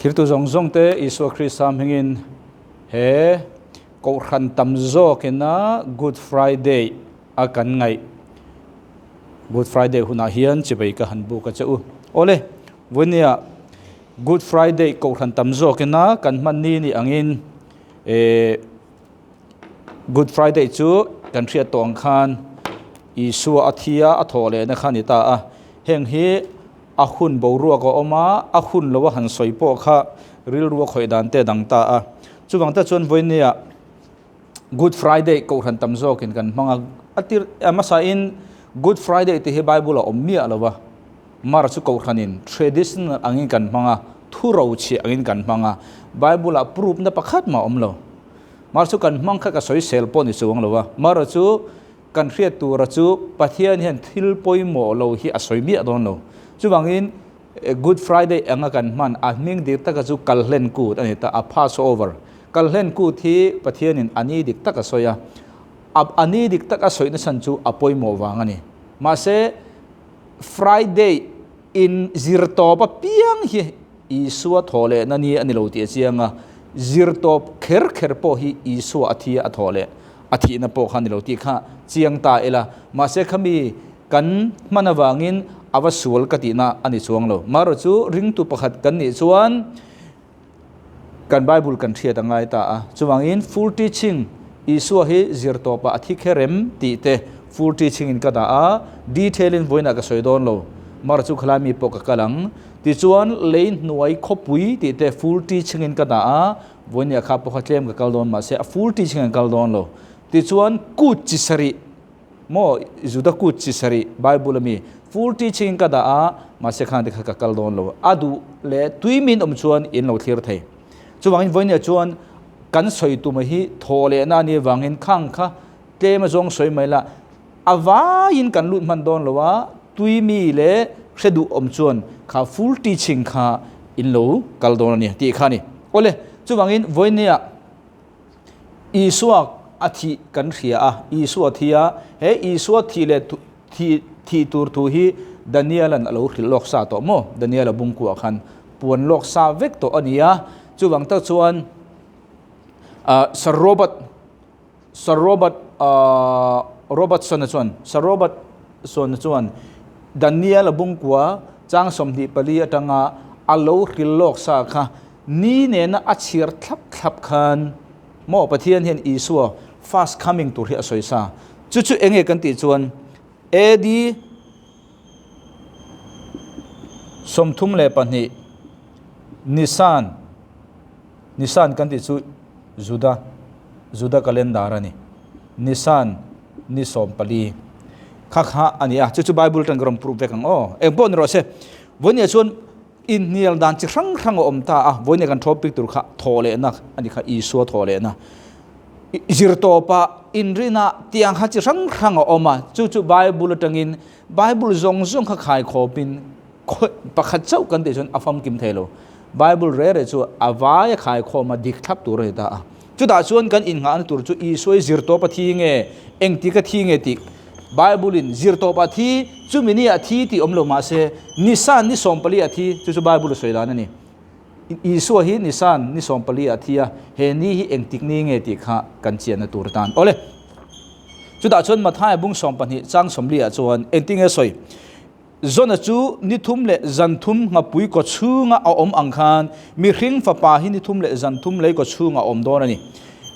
Thiltu zawng zawng te Isua Krista hmingin he Kohhran tam zawkina Good Friday a kan ngaih Good Friday hunah hian chibai ka han buk a che u. Awle, vawinia Good Friday Kohhran tam zawkina kan hman ni ni angin eh Good Friday chu kan hriat tawh ang khan Isua a thi a, a thawh lehna kha a ni ta a. Heng hi a hun boruak a awm a, a hun lo a han sawi pawh kha rilru a khawih dan te a dang ta a. Chuvang te chuan vawinia Good Friday kohhran tam zawkin kan hmang a, a tir a hmasain Good Friday tih hi Bible a awm miah lo va, mar chu kohhranin traditional angin kan hmang a, thu rochhiah angin kan hmang a, Bible ah proof na pakhat mah a awm lo. Mar chu kan hmang kha ka sawisel pawh ni chuang lo a, mar chu kan hriat tura chu Pathian hian thil pawimawh lo hi a sawi miah dawn lo. Chuvangin Good Friday anga kan hman a hming dik taka chu Kalhlen Kut a ni ta, a Passover. Kalhlen Kut hi Pathianin a ni dik tak a sawi a, a ni dik tak a sawihna chhan chu a pawimawh vang a ni. Mahse Friday in zirtawp apiang hi Isua thaw lehna ni a ni lo tih a chiang a, zirtawp kher kher pawh hi Isua a thi a thaw leh a thihna pawh kha a ni lo tih kha chiang ta ila. Mahse khami kan hman avangin a va sual ka tihna a ni chuang lo. Marawh chu ringtu pakhat kan nih chuan kan Bible kan hriat a ngai ta a. Chuvangin full teaching Isua hi zirtawpah a thi kher em tih te full teaching in ka dah a, detail in vawiinah ka sawi dawn lo. Marawh chu khalai mi pawh ka kal ang. Tichuan lei hnuai khawpui tih te full teaching in ka dah a, vawinia kha pawh kha tlem ka kal dawn mahse a full teaching an kal dawn lo. Tichuan kut chi sarih maw Juda kut chi sarih Bible ami full teaching in ka dah a, mahse khang te kha ka kal dawn lo. A duh leh tui min awm chuan in lo thlir thei. Chuvangin vawinia chuan kan sawi tuma hi thaw lehna a nih avangin khang kha tlem a zawng sawi mai la, A vaiin kan lut hman dawn lo a, tui mi leh hre duh awm chuan kha full teaching kha in lo kal dawn a ni tih kha a ni. Awle, chuvangin vawinia Isua a thih kan hria a, Isua thi a, he Isua thih leh thih thih tur thu hi Daniel-a'n a lo hrilh lawk sa tawh maw? Daniel-a bungkuah khan puan lawk sa vek tawh a ni a, chuvang tak chuan Sir Robert Sir Robert Robertson-a chuan Sir Robertson-a chuan Daniel-a bungkua chang 24 atanga a lo hril lawk sa kha ni nena a chhiar thlap thlap khan maw Pathian hian Isua first coming tur hi a sawi sa. Chu chu enge kan tih chuan AD 32 Nisan Nisan kan tih chu Juda, Juda calendar a ni. Nisan ni 14 kha kha a ni a, chu chu Bible atang ka rawn proof vek ang aw. Eng pawh ni rawh se, vawinia chuan inhnial dan chi hrang hrang a awm ta a, vawinia kan topic tur kha thawh lehna a ni kha, Isua thawh lehna. Zirtawpa inrina tiang kha chi hrang hrang a awm a, chu chu Bible atangin Bible zawng zawng kha khaikhawpin pakhat chauh kan tih chuan a famkim thei lo. Bible re re chu a vai a khaikhawm a dik thlap tur a ni ta a. Chutah chuan kan innghahna tur chu Isua i zirtawp a thi nge, engtik a thi nge tih Bible in zirtawp a thi, chumi ni a thi tih awm lo mahse Nisan ni 14 a thi, chu chu Bible a sawi dan a ni. Isua hi Nisan ni 14 a thi a, he ni hi engtik ni nge tih kha kan chianna tur atan. Awle, chutah chuan Mathaia bung 12 chang 40 ah chuan engtin nge sawi? Zona chu ni thum leh zan thum nghapui kaw chhunga a awm ang khan mihring fapa hi ni thum leh zan thum lei kaw chhunga a awm dawn a ni.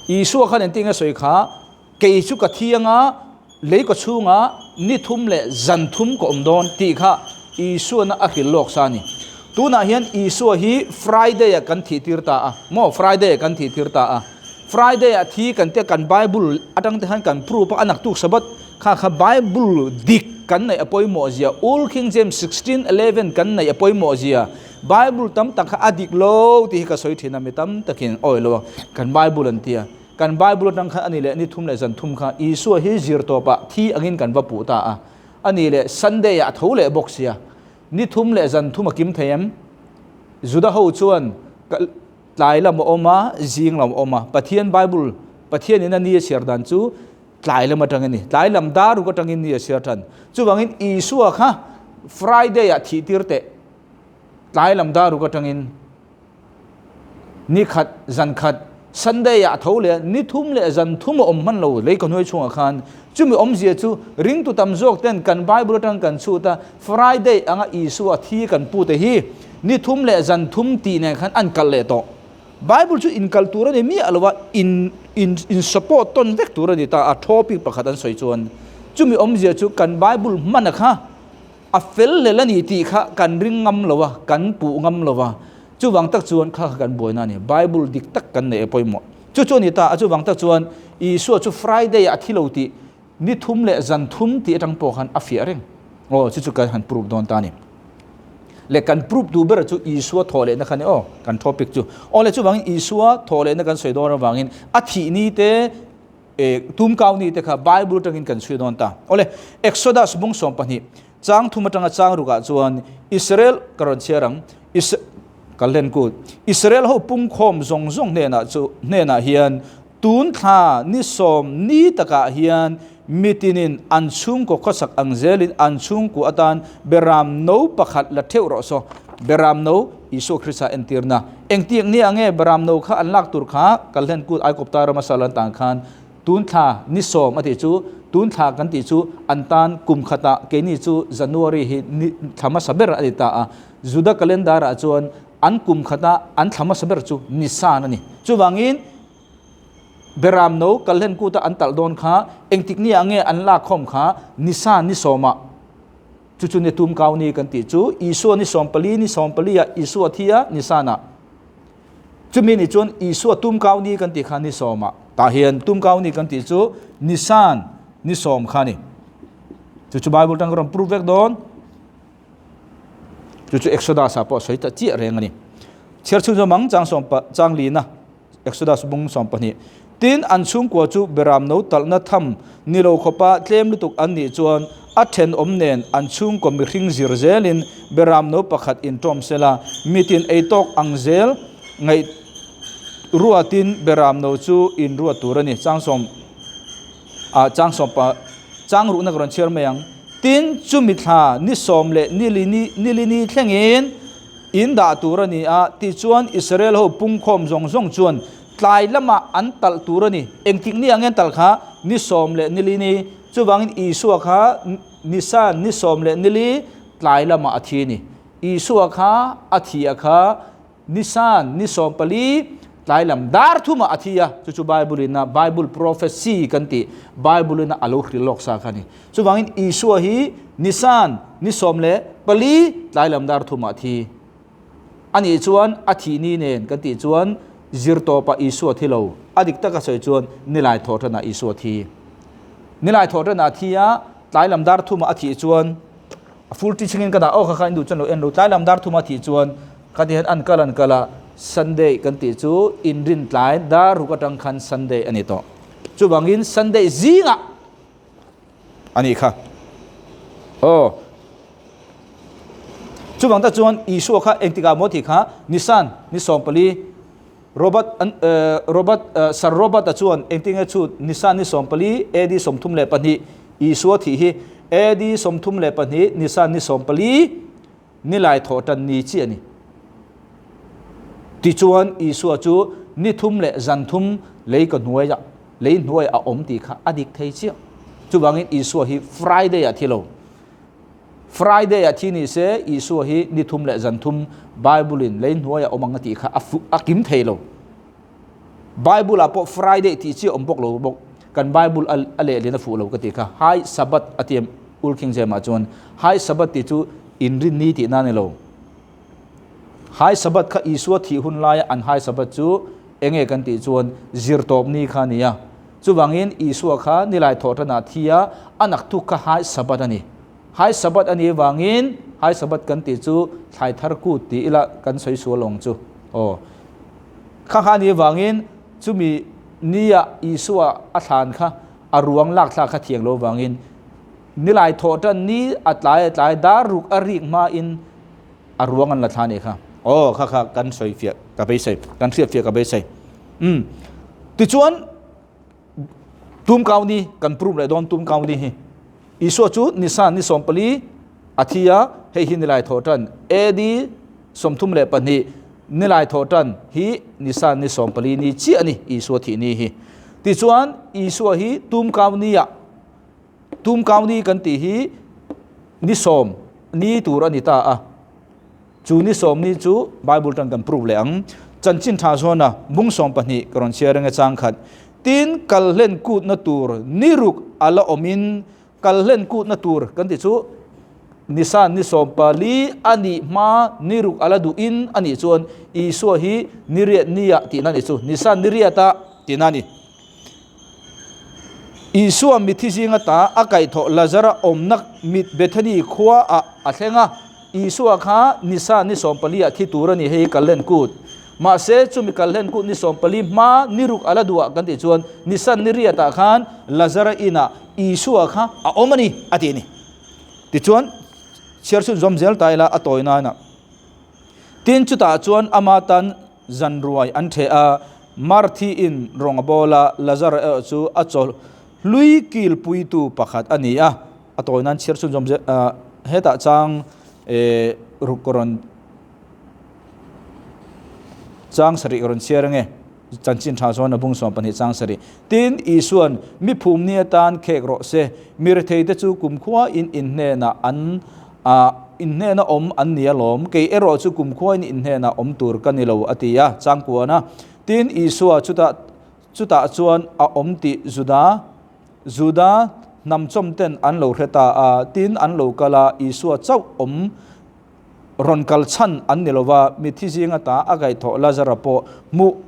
Isua khan engtin nge sawi kha, Kei chu ka thi anga lei kaw chhunga ni thum leh zan thum ka awm dawn tih kha Isuana a hrilh lawk sa a ni. Tunah hian Isua hi Friday-ah kan thih tir ta a, maw? Friday-ah kan thih tir ta a. Friday-ah thi kan tia kan Bible atang te khan kan proof a, a naktuk Sabbath kha kha Bible dik kan neih a pawimawh zia, Old King James 16:11 kan neih a pawimawh zia, Bible tam tak kha a dik lo tih hi ka sawi thin a, mi tam takin awi lo a, kan Bible an tia. Kan Bible atang khan a ni leh ni thum leh zan thum kha Isua hi zir tawpah thi angin kan va puh ta a, a ni leh Sunday-ah a tho leh bawk sia. Ni thum leh zan thum a kim thei em? Juda ho chuan tlai lam a awm a, zing lam a awm a. Pathian Bible, Pathian in a ni a chhiar dan chu tlai lam atang a ni. Tlai lam dar ruk atangin ni a chhiar than. Chuvangin Isua kha Friday ah thih tir teh. Tlai lam dar ruk atangin. Ni khat zan khat Sunday ah a tho leh a, ni thum leh zan thum a awm hman lo lei ka hnuai chhungah khan. Chumi awmzia chu ringtu tam zawk ten kan Bible atang kan chhut a, Friday anga Isua thi kan pute hi ni thum leh zan thum tih nen khan an kalh leh tawh. Bible chu inkalh tur a ni miah lo a, in in in support tawn vek tur a ni ta a, topic pakhat an sawi chuan. Chumi awmzia chu kan Bible hmana kha a fel hlel a ni tih kha kan ring ngam lo a, kan puh ngam lo a. Chuvang tak chuan kha kha kan buaina a ni. Bible dik tak kan neih a pawimawh. Chu chu a ni ta a, chuvang tak chuan Isua chu Friday ah a thi lo tih ni thum leh zan thum tih atang pawh khan a fiah reng. Aw, chu chu kan han proof dawn ta a ni. Leh kan proof duh ber chu Isua thawh lehna kha a ni aw, kan topic chu. Aw le, chuvangin Isua thawh lehna kan sawi dawn avangin a thih ni te, e, tumkau ni te kha Bible atangin kan chhui dawn ta. Aw le, Exodus bung 12, chang thum atanga chang rukah chuan Israel ka rawn chhiar ang, Is, ka hlen kut, Israel ho pungkhawm zawng zawng hnenah chu hnenah hian tun thla ni sawm ni takah hian mitinin an chhungkaw khawsak ang zelin an chhungkua atan beram no pakhat la theuh rawh saw. Beram no Isua Krista entirna. Engtiang ni ang nge beram no kha an lak tur kha ka hlen kut Aikawpta rama sal an tan khan Tun thla ni sawm a tih chu, tun thla kan tih chu an tan kum khatah keini chu January hi ni thla hmasa ber a ni ta a. Juda calendar ah chuan an kum khata an thla hmasa ber chu Nisan a ni. Chuvangin Beram no kalhlen kuta an talh dawn kha engtik ni ah nge an lak khawm kha Nisan ni sawmah chu chu ni tum kau ni kan tih chu Isua ni 14 ni 14 ah Isua thi a Nisan ah. Chumi ni chuan Isua tumkau ni kan tih kha ni sawmah tah hian tumkau ni kan tih chu Nisan ni sawm kha ni. Chu chu Bible tang ka rawn prove vek dawn. Chu chu Exodus ah pawh sawi ta chiah reng a ni. Chhiar chhun zawm ang chang sawm pa chang lina Exodus bung 12. Tin, an chhungkua chu beram no talhna tham ni lo khawpa tlem lutuk an nih chuan a thenawm nen an chhungkaw mihring zir zelin beram no pakhat intawm sela, mitin ei tawk ang zel ngaih ruatin beram no chu inruat tur a ni. Chang sawm ah chang sawm pa chang ruhna ka rawn chhiar mai ang. Tin, chumi thla ni sawm leh nili ni nili ni thlengin in dah tur a ni a, tichuan Israel ho pungkhawm zawng zawng chuan Tlai lamah an talh tur a ni. Engtik ni ang en talh kha? Ni sawm leh nili ni. Chuvangin Isua kha Nisan ni sawm leh nili tlai lamah a thi a ni. Isua kha a thi a kha Nisan ni sawm pali tlai lam dar thumah a thi a. Chu chu Bible ina Bible prophecy kan tih Bible ina a lo hril lawk sa kha a ni. Chuvangin Isua hi Nisan ni 14 tlai lam dar thumah a thi. A nih chuan a thih ni nen kan tih chuan zir tawpah Isua thi lo. A dik taka sawi chuan nilai thawhtanah Isua thi. Nilai thawhtanah a thi a, tlai lam dar thumah a thih chuan a full teaching in ka dah aw kha kha in duh chuan lo en lo. Tlai lam dar thumah a thih chuan ka ti hian an kal an kal a, Sunday kan tih chu inrin tlai dar ruk atang khan Sunday a ni tawh. Chuvangin Sunday zingah A nih kha. Aw. Chuvang tak chuan Isua kha engtikah maw tih kha Nisan ni 14 Robert an Robert Sir Robert-a chuan engtinge chu Nisan ni 14 AD 32 Isua thih hi AD 32 Nisan ni 14 nilai thawh tan ni chi a ni. Tichuan Isua chu ni thum leh zan thum lei ka hnuaiah Lei hnuai a awm tih kha a dik thei chiah. Chuvangin Isua hi Friday ah thi lo. Friday ah thi ni se Isua hi ni thum leh zan thum Bible in lei hnuai a awm ang a tih kha a fu a kim thei lo. Bible ah pawh Friday tih chi a awm bawk lo bawk. Kan Bible a a lehlin a fuh lo ka tih kha. High Sabbath a ti em Old King James ah chuan. High Sabbath tih chu inrin ni tihna a ni lo. High Sabbath kha Isua thih hun laia an High Sabbath chu enge kan tih chuan zirtawp ni kha a ni a. Chuvangin Isua kha nilai thawhtanah thi a, a naktuk kha High Sabbath a ni. High Sabbath a nih vangin High Sabbath kan tih chu thlai thar kut ti ila kan sawi sual awng chu. Aw. Kha kha a nih vangin chumi nia Isua a thlan kha a ruang lak thlak kha thiang lo vangin nilai thawhtan ni a tlai a tlai dar ruk a rik hmain a ruang an la thla nih kha. Aw kha kha kan sawi fiah ka beisei, kan hriat fiah ka beisei. Um tichuan tum kau ni kan prove leh dawn tum kau ni hi. Isua chu Nisan ni 14 a thi a, hei hi nilai thawh tan AD 32. Nilai thawhtan hi Nisan ni 14 ni chiah a ni, Isua thih ni hi. Tichuan, Isua hi tumkau nia, tumkau ni kan tih hi ni sawm ni tur a ni ta a. Chu ni sawm ni chu Bible tan kan prove leh ang. Chanchin tha zawna bung 12 ka rawn chhiar eng e chang khat. Tin, kalhlen kutna tur ni ruk a la awmin Kalhlen kutna tur kan tih chu Nisan ni 14 a nih hma ni ruk a la duhin a nih chuan Isua hi ni riat nia tihna a nih chu, Nisan ni riata tihna a ni. Isua mithi zinga ta a kaihthawh Lazara awmna mit Bethany khua ah a thleng a, Isua kha Nisan ni 14 ah thi tur a ni hei kalhlen kut. Mahse, chumi kalhlen kut ni 14 hma ni ruk a la duh ah kan tih chuan Nisan ni riatah khan Lazara inah Isua kha a awm a ni, a ti a ni. Tichuan, chhiar chhun zawm zel ta ila a tawi nana. Tin, chutah chuan ama tan zan ruai an ṭheh a, Marthi in rawng a bawl a, Lazara erawh chu a chaw hlui kilpuitu pakhat a ni a. A tawi nan chhiar chhun zawm zel, hetah chang ruk ka rawn chang sarih ka rawn chhiar ange. Chanchin tha chuan a bung 12 chang sarih. Tin, Isua'n, Mi phum ni atan khek rawh se, mi retheite chu kumkhua in inhnenah an inhnena awm an ni alawm, kei erawh chu kumkhua in inhnenah awm tur ka ni lo, a ti a, chang kuana. Tin, Isua chutah chutah chuan a awm tih Juda Juda hnamchawmten an lo hre ta a, tin, an lo kal a, Isua chauh awm rawn kal chhan an ni lova, mitthi zinga ta a kaihthawh Lazara pawh hmuh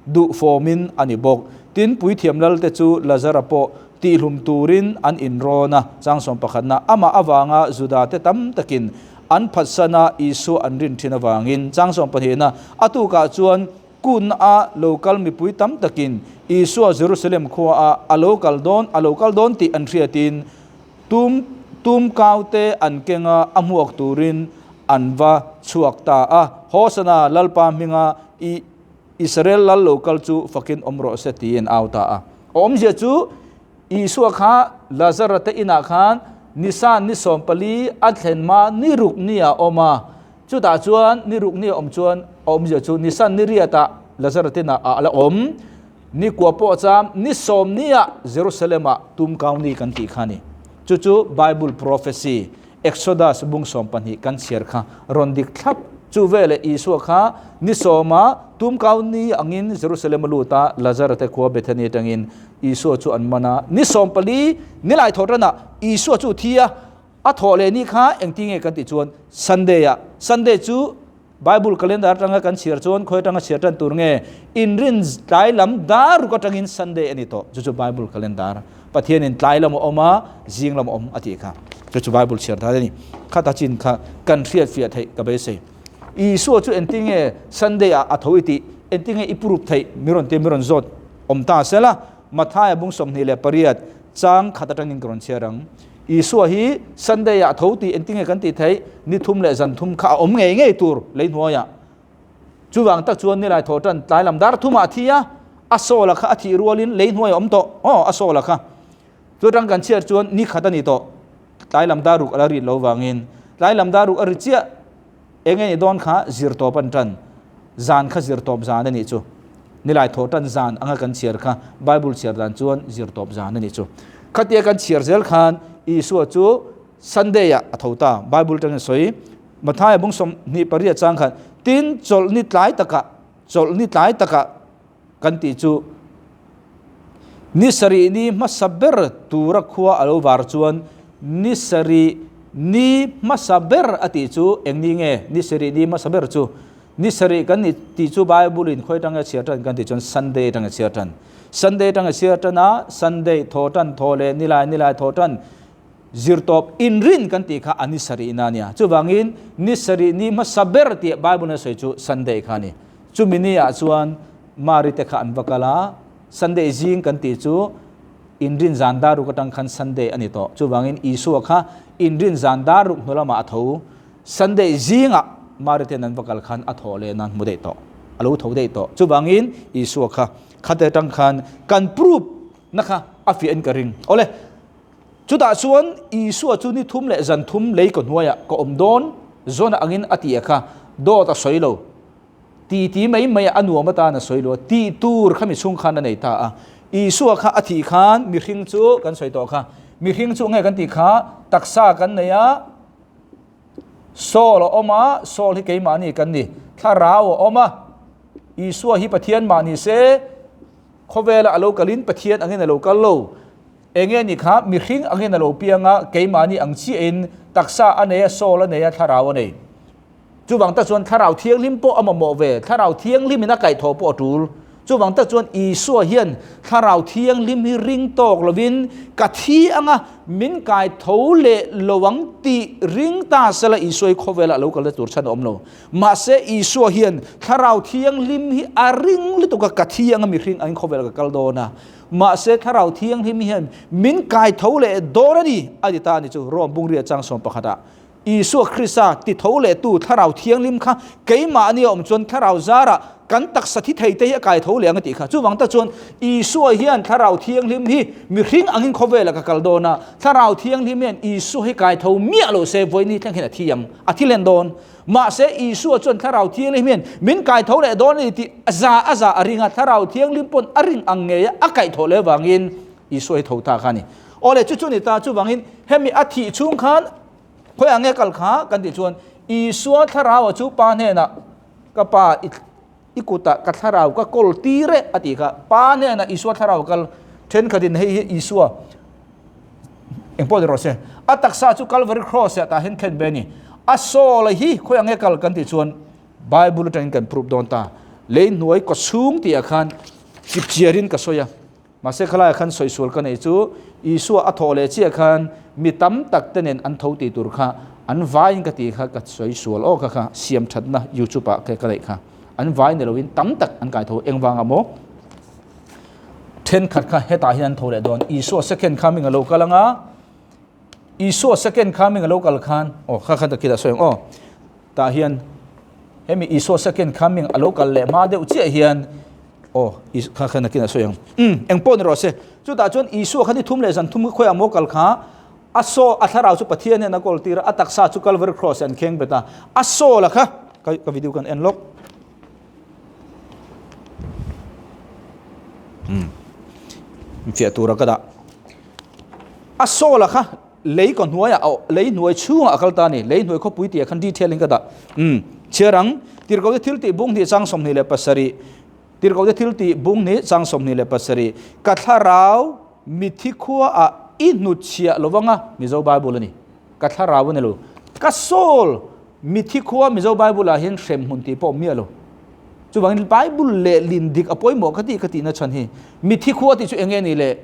duh fawmin a ni bawk. Tin, puithiam lalte chu Lazara pawh tihlum turin an inrawn a, chang 11na amah avanga Judate tam takin an phatsan a, Isua an rin thin avangin. Chang 12na a tukah chuan kunna a lo kal mipui tam takin Isua Jerusalem khuaah a lo kal dawn a lo kal dawn tih an hriatin Tum tum kaute an keng a, a hmuak turin an va chhuak ta a. Hosana, Lalpa hminga i Israel lal lo kal chu fakin awm rawh se tiin au ta a. A awmzia chu Isua kha Lazara te inah khan Nisan ni 14 a thlen hma ni ruk ni a awm a. Chutah chuan ni ruk ni a awm chuan a awmzia chu Nisan ni riatah Lazara te inah a la awm. Ni kua pawh cham ni sawm nia Jerusalem-ah tum kau ni kan tih kha a ni. Chu chu Bible prophecy, Exodus bung 12 kan chhiar kha rawn dik thlap. Chu veleh Isua kha ni sawma tum kau ni angin Jerusalem a lut a, Lazara te khua Bethany atangin Isua chu an man a. Ni 14 nilai thawh tanah Isua chu thi a, a thawh leh ni kha engti nge kan tih chuan Sunday-ah. Sunday chu Bible calendar atanga kan chhiar chuan khawi atanga chhiar tan tur nge? Inrin tlai lam dar ruk atangin Sunday a ni tawh. Chu chu Bible calendar. Pathianin tlai lam a awm a, zing lam a awm a tih kha. Chu chu Bible chhiar dan a ni. Khata chin kha kan hriat fiah theih ka beisei. Isua chu engtin nge Sunday ah a tho i tih? Engtin nge i purup theih? Mi rawn ti mi rawn zawt awm ta sela, Mathaia bung 28 chang khat atangin ka rawn chhiar ang. Isua hi Sunday ah tho tih engtin nge kan tih theih? Ni thum leh zan thum kha a awm ngei ngei tur lei hnuaiah. Chuvang tak chuan nilai thawh tan tlai lam dar thumah a thi a, a sawla kha a thih rualin lei hnuaiah a awm tawh. Aw, a sawla kha. Chu atang kan chhiat chuan ni khat a ni tawh. Tlai lam dar ruk a la rit lo vangin. Tlai lam dar ruk a ri chiah. Eng nge ni dawn kha zir tawp an tan. Zan kha zir tawp zan a nih chu. Nilai thawh tan zan anga kan chhiar kha Bible chhiar dan chuan zir tawp zan a nih chu. Khatia kan chhiar zel khan Isua chu Sunday ah a tho ta. Bible tangin sawi Mathaia bung 28 chang khan tin chawlhni tlai takah chawlhni tlai takah kan tih chu ni sarih ni hmasa ber tura khua a lo var chuan ni sarih ni hmasa ber a tih chu eng ni nge ni sarih ni hmasa ber chu ni sarih kan ni tih chu Bible in khawi atanga chhiar tan kan tih chuan Sunday atanga chhiar tan Sunday atanga chhiar tan a Sunday thaw tan thaw leh nilai nilai thaw tan zirtawp inrin kan tih kha a ni sarih na nia. Chuvangin ni sarih ni hmasa ber tih Bible a sawi chu Sunday kha a ni. Chumi ni ah chuan Mari te kha an va kal a, Sunday zing kan tih chu inrin zan dar ruk atang khan Sunday a ni tawh. Chuvangin Isua kha inrin zan dar ruk hnu lamah a tho. Sunday zingah Mari ten an va kal khan a thawh leh nan hmu daih tawh. A lo tho daih tawh. Chuvangin Isua kha khate atang khan kan proof na kha a fiah in ka ring. Awle. Chutah chuan Isua chu ni thum leh zan thum lei ka hnuaiah ka awm dawn zawn angin a ti a kha, dawt a sawi lo. Ti ti mai mai a nuam atan a sawi lo a, tih tur kha mi chhung khan a nei ta a. Isua kha a thih khan mihring chu kan sawi tawh kha, mihring chu nge kan tih kha taksa kan nei a, soul a awm a, soul hi keimahni kan ni, thlarau a awm a, Isua hi Pathian mah ni se khawvela a lo kalin Pathian angin a lo kal lo. Enge ni kha mihring angin a lo piang a, keimahni ang chiahin taksa a nei a, soul a nei a, thlarau a nei. Chuvang tak chuan Thlarau Thianghlim pawh a mamawh ve, Thlarau Thianghlimin a kaihthawh pawh a tul. Chuvang tak chuan Isua hian Thlarau Thianghlim hi ring tawk lovin ka thi anga min kaitho leh lo ang tih ring ta sela Isua hi khawvelah lo kalna tur chhan a awm lo. Mahse Isua hian Thlarau Thianghlim hi a ring lutuk a, ka thi anga mihring angin khawvelah ka kal dawn a. Mahse Thlarau Thianghlim hian min kaitho leh dawn a ni a ti ta a ni chu Rom Bungria chang 11ah. Isua Krista ti tho lehtu Thlarau Thianghlim kha keimahni a awm chuan Thlarau zarah kan taksa thi thei te hi a kai tho leh ang a tih kha. Chuvang tak chuan Isua hian Thlarau Thianghlim hi mihring angin khawvelah ka kal dawn a, Thlarau Thianghlim hian Isua hi kai tho miah lo se vawiin thleng hian a thi ang, a thi len dawn. Mahse Isua chuan Thlarau Thianghlim hian min kai tho leh dawn a ni tih za a za a ring a, Thlarau Thianghlim pawn a ring ang ngei a, a kaih tho leh avangin Isua hi tho ta kha a ni. Awle chu chu ni ta, chuvangin hemi a thih chhung khan Khawiah nge kal kha kan tih chuan Isua thlarau chu Pa hnenah ka Pa i kutah ka thlarau ka kawl tir e a tih kha. Pa hnenah Isua thlarau kal thenkhatin hei hi Isua eng pawh ni rawh se. A taksa chu Calvary Cross ah tah hian khen ve a ni. A soul hi khawiah nge kal kan tih chuan Bible atangin kan prove dawn ta. Lei hnuai kawchhung tih ah khan chipchiarin ka sawi a. Mahse khalaiah khan sawi sual ka nei chu Isua a thawh leh chiah khan mi tam tak te nen an tho tih tur kha an vaiin ka tih kha ka sawi sual aw kha kha siam thatna youtube ah ka neih kha an vai ni loin tam tak an kai tho engvanga maw thenkhat kha hetah hian an tho leh dawn Isua second coming a lo kal anga Isua second coming a lo kal khan aw kha kha takila sawi ang aw Tah hian hemi Isua second coming a lo kal leh hma deuh chiah hian aw kha kha nakin a sawi ang. Um eng pawh ni rawh se. Chutah chuan Isua kha ni thum leh zan thum kha khawiah maw kal kha a saw a thlarau chu Pathian hian a kawl tir a, a taksa chu Calvary cross an kheng bet a, a saw la kha ka video kan en lawk. Um fiah tura ka dah. A saw la kha Lei kaw hnuaiah a lei hnuai chhungah a kal ta a ni. Lei hnuai khawpui tih ah khan detail in ka dah. Umm. Chhiar ang, Tirhkohte thil tih bung hnih chang 27. Tirhkohte thil tih bung hnih chang 27. Ka thlarau mithi khua ah i hnutchhiah lo vanga, Mizo Bible a ni. Ka thlarau a ni lo. Ka soul mithi khua Mizo Bible ah hian hremhmun tih pawh miah lo. Chuvangin Bible lehlin dik a pawimawh ka tih ka tihna chhan hi. Mithi khua tih chu eng nge ni le?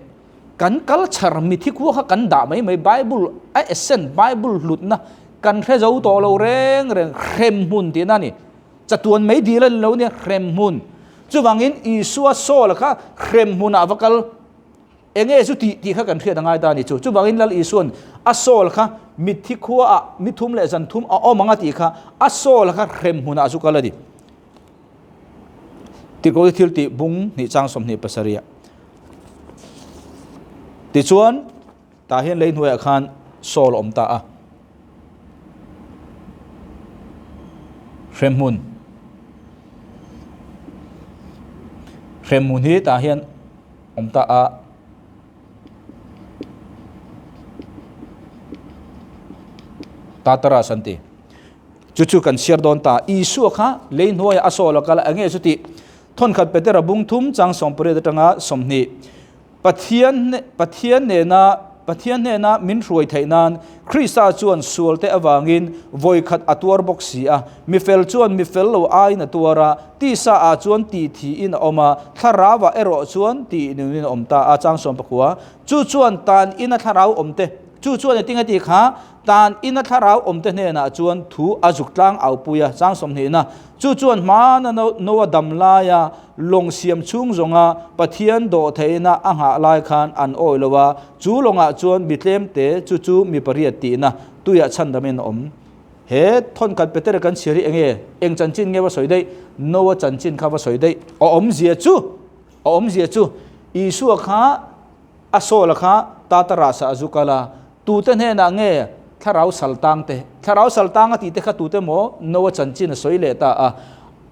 Kan culture mithi khua kha kan dah mai mai Bible a essence Bible hlutna kan hre zo tawh lo reng reng hrem hmun tihna a ni. Chatuan mai dil a ni lo nia hrem hmun. Chuvangin Isua Saul kha hrem hmunah va kal enge chu tih tih kha kan hriat a ngai ta a ni chu. Chuvangin Lal Isuan a Saul kha mitthi khuaah mi thum leh zan thum a awm ang a tih kha a Saul kha hrem hmunah chu kal a ni. Tirhkoh thil tih bung hnih chang 27 ah. Tichuan, tah hian lei hnuaiah khan Saul a awm ta a. Hremhmun. Hremhmun hi tah hian awm ta a. Tartarus an ti. Chu chu kan chhiar dawn ta. Isua kha lei hnuaiah a Saul a kal a, enge chu tih? Thawnkhat Petera bung thum chang 80 atanga 20. Pathian Pathian nena Pathian hnena min hruai theih nan Krista chuan sualte avangin vawikhat a tuar bawk si a. Mi fel chuan mi fel lo aiin a tuar a, tisa ah chuan tih thiin a awm a, thlarau ah erawh chuan tih nunin a awm ta a, chang 19. Chu chuan tan ina thlarau awmte chu chuan engtin a tih kha? Tan ina thlarau awmte hnenah chuan thu a zuk tlang au pui a, chang 20na. Chu chuan hmana Noa dam laia lawng siam chhung zawnga Pathian dawh theihna a nghah lai khan an awih lo a, chu lawngah chuan mi tlemte chu chu mi pariat tihna tuiah chhandamin a awm. He thawnkhat Petera kan chhiar hi enge? Eng chanchin nge va sawi daih? Noa chanchin kha va sawi daih. A awmzia chu, a awmzia chu Isua kha a Saul-a kha Tartarus-ah a zu kal a, Tute hnenah nge thlarau saltang te? Thlarau saltang a tih te kha tute maw? Noa chanchin a sawi leh ta a.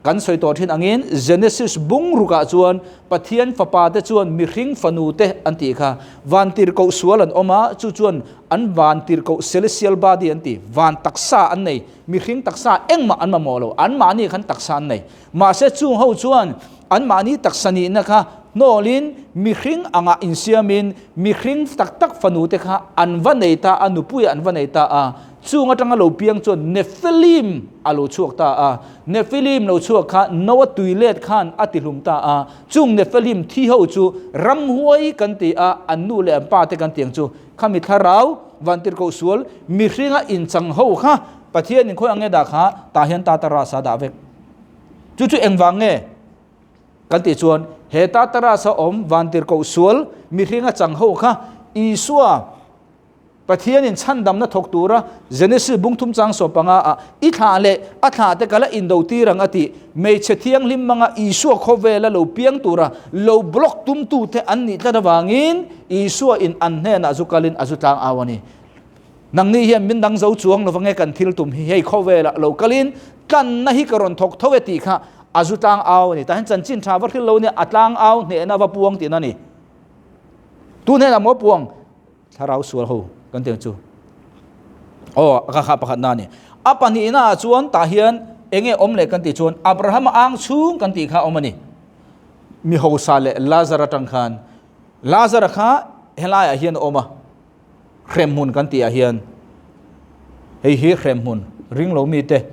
Kan sawi tawh thin angin Genesis bung rukah chuan Pathian fapa te chuan mihring fanu te an tih kha. Vantirhkoh sual an awm a, chu chuan an vantirhkoh celestial body an ti, van taksa an nei, mihring taksa engmah an mamawh lo, anmahni khan taksa an nei. Mahse chung ho chuan anmahni taksa nihna kha hnawlin mihring angah insiamin mihring tak tak fanu te kha an va nei ta a, nupuiah an va nei ta a. Chung atanga lo piang chuan Nephilim a lo chhuak ta a. Nephilim lo chhuak kha Noa tui let khan a tihlum ta a. Chung Nephilim thi ho chu ramhuai kan ti a, an nu leh an pa te kan ti ang chu. Khami thlarau, vantirhkoh sual, mihringa inchang ho kha Pathian in khawi ang nge dah kha tah hian Tartarus a dah vek. Chu chu engvang nge kan tih chuan he Tartarus a awm vantirhkoh sual, mihringa chang ho kha Isua, Pathianin chhandamna thawk tura Genesis bung thum chang sawm panga ah i thlah leh a thlah te ka la indo tir ang a tih. Hmeichhe thianghlim hmanga Isua khawvela lo piang tura lo block tumtu te an nih tlat avangin Isua in an hnenah zu kalin a zu tlang au a ni. Nangni hian min dang zo chuang lo vange kan thil tum hi hei khawvelah lo kalin tlanna hi ka rawn thawk tho e tih kha a zu tlang au a ni. Tah hian chanchin tha va hril lo nia a tlang au hnehna va puang tihna a ni. Tu hnenah maw puang? Thlarau sual ho kan tih ang chu. Aw, ka kha pakhat na ni. A pahnihna ah chuan tah hian enge awm leh kan tih chuan Abraham a ang chhung kan tih kha awm a ni. Mi hausa leh Lazar atang khan Lazar kha helai ah hian a awm a, hremhmun kan tih ah hian hei hi hremhmun ringlo mite